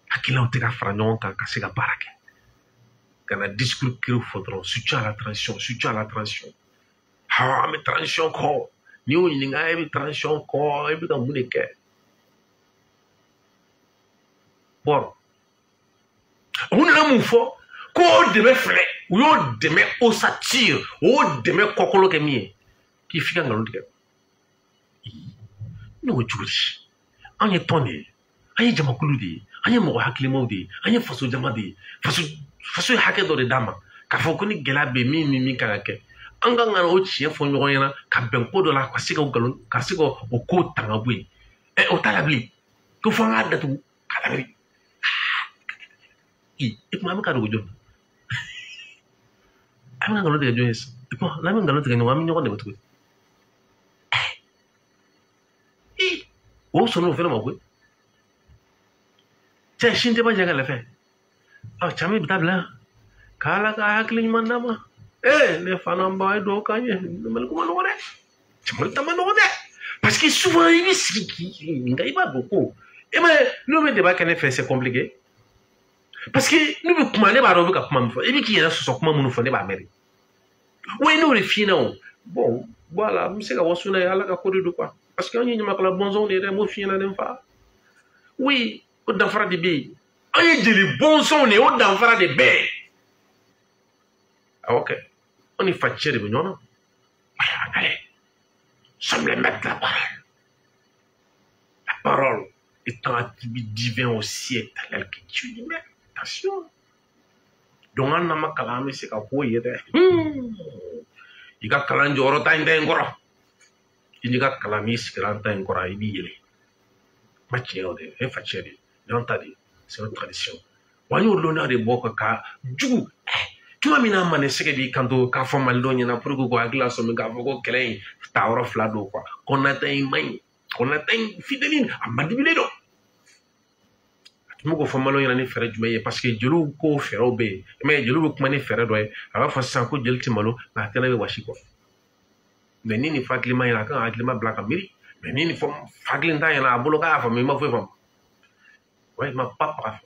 Hakilinaw tɛ ka fara ɲɔgɔn kan ka se ka baara kɛ. Ka na discours kiri fɔ dɔrɔn, soutien à la transition, soutien à la transition. Ha, an bɛ transition kɔ. N'i y'o ɲininka, e bɛ transition kɔ, e bɛ ka mun de kɛ? Bon, u nana mun fɔ? Ko o dɛmɛ filɛ, u y'o dɛmɛ ossature, o dɛmɛ kɔkolo kɛ min ye, k'i f'i ka nkalon tigɛ. Ne ko cogo di? Anw ye tɔn de ye, an ye jamakulu de ye, an ye mɔgɔ hakilimaw de ye, an ye faso jama de ye. Faso ye hakɛ dɔ de d'a ma, k'a fɔ ko ni gɛlɛya bɛ min ni min kan ka kɛ, an kan ka o tiɲɛ fɔ ɲɔgɔn ɲɛna ka bɛn ko dɔ la, ka se ka o nkalon, ka se ka o ko tanga bɔ yen. Ɛ, o t'a la bilen, ko fo an k'a datugu k'a labiri. I kuma an bɛ ka dogo jɔn na? An bɛ ka nkalon tigɛ jɔn ye sisan? I kuma n'an bɛ nkalon tigɛ ɲɔgɔn, an bɛ ɲɔgɔn dɛmɛ cogo di? O sɔnna o fana ma koyi. Cɛ sin tɛ ba jɛ ka lɛfɛ. Ah, caman bɛ taa bila k'ala ka hakili ɲuman d'a ma. Eh, ne fana b'a ye dugawu k'an ye. Mali ko ma nɔgɔ dɛ. Mali ta ma nɔgɔ dɛ. Parce que souvent i bɛ sigi k'i ɲininka, i b'a dɔn ko e ma ye n'u bɛ débat kɛ ne fɛ, c'est compliqué. Parce que n'u bɛ kuma, ne b'a dɔn u bɛ ka kuma min fɔ, i bɛ k'i yɛrɛ sɔsɔ kuma minnu fɔ, ne b'a mɛn de. Wa n'o de f'i ɲɛna o. Bon, voilà, n bɛ se ka waso n'a ye, Ala ka ko de don quoi. Parce que anw ye ɲamakala bɔnsɔnw de ye dɛ, n b'o f'i ɲɛna dɛ n fa. Oui, o danfara de bɛ yen. An ye jeli bɔnsɔnw de ye, o danfara de bɛ yen. Awɔ kɛ, an ni facɛ de bɛ ɲɔgɔn na. Allez, sommes les maîtres de la parole. La parole étant attribut divin aussi éternel que Dieu lui-même. Attention. Donc an n'an ma kalan, an bɛ se ka ko ye dɛ. I ka kalan jɔyɔrɔ ta in ta in kɔrɔ. I n'i ka kalan n'i sigira an ta in kɔrɔ, i b'i yɛlɛ. Kuma tiɲɛ o de ye, facɛ de ye, y'an ta de ye, c'est notre tradition. Wa an y'o lɔnniya de bɔ ka jugu. Tuma min na Mané sɛgɛ b'i kanto k'a fɔ malidenw ɲɛna pour que k'u hakili lasɔmi k'a fɔ ko kɛlɛ in taayɔrɔ fila don quoi. Kɔnɔnata in man ɲi, kɔnɔnata in fitinin a madibilen don. A tun bɛ k'o fɔ maliyɛnw ɲɛna ni fɛɛrɛ jumɛn ye, parce que jeliw ko fɛɛrɛw bɛ yen. I m'a ye, jeliw bɛ kuma ni fɛɛrɛ dɔ ye, a b'a fɔ sisan ko jeli tɛ malo, nka a tɛnɛ bɛ wasi kɔ. Mais ni nin fakilima ɲɛna, a kan ka hakilima bila ka miiri. Mais ni nin fɔ hakilintan ɲɛna, a bolo k'a y'a faamu, i ma foyi faamu. Ouais, i ma pa paga.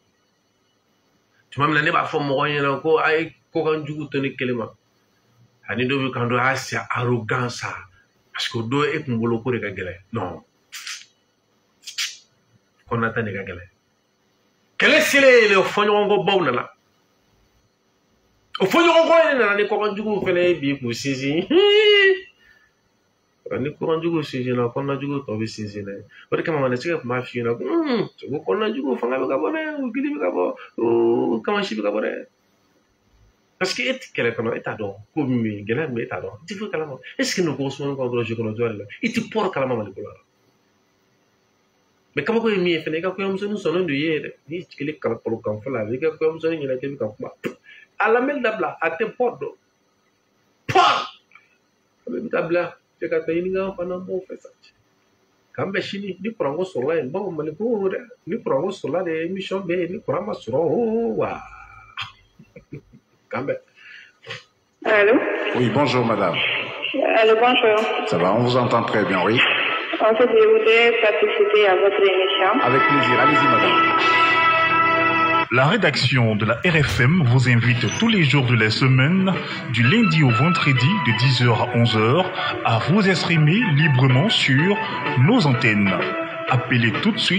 Tuma min na ne b'a fɔ mɔgɔw ɲɛna ko a ye kokan jugu to ne kelen ma, ani dɔw bɛ kan dɔ y'a c'est arrogant ça, parce que o don e kun bolo ko de ka gɛlɛn. Non, kɔnɔnata de ka gɛlɛn. Kɛlɛ selen yen, fɔɲɔgɔnkɔbaw nana. O fɔɲɔgɔnkɔ yɛrɛ nana ni kɔkan juguw fɛnɛ ye bi k'u sinsin. Ni kɔkan juguw sinsinna, kɔnɔna juguw tɔ bɛ sinsin dɛ. O de kama Mané sɛgɛ tun b'a f'i ɲɛna ko kɔnɔna juguw fanga bɛ ka bɔ dɛ, u gili bɛ ka bɔ, u kamasi bɛ ka bɔ dɛ. Parce que e tɛ kɛlɛ kɔnɔ, e t'a dɔn ko min bɛ yen, gɛlɛya min bɛ yen, e t'a dɔn. I tɛ foyi kalama. Est ce que nin ko Ousmane kɔ dɔrɔn je kɔnɔ jɔ de la, i tɛ pɔri kalama Mali ko la. Mais kabako ye min ye fɛnɛ, i ka kɔɲɔmusonin sɔnnen don i ye dɛ. N'i jigilen kalakalo kan fɔlɔ, a b'i ka kɔɲɔmusonin ɲɛna k'e bɛ ka kuma. A lamɛnni dabila, a tɛ pɔri dɔn. Pɔri! A bɛ taa bila, cɛ ka taa ɲini fana b'o fɛ sa. K'an bɛn sini ni kuranko sɔrɔla yen, bawo Mali ko dɛ, ni kuranko sɔrɔla de émission bɛ yen, ni kuran ma sɔrɔ o wa. K'an bɛn. Allô? Oui, bonjour madame. Allô, bonjour. Ça va, on vous entend très bien, oui. En fait, je voudrais participer à votre émission. Avec plaisir, allez-y madame. La rédaction de la RFM vous invite tous les jours de la semaine, du lundi au vendredi de 10h à 11h, à vous exprimer librement sur nos antennes. Appelez tout de suite.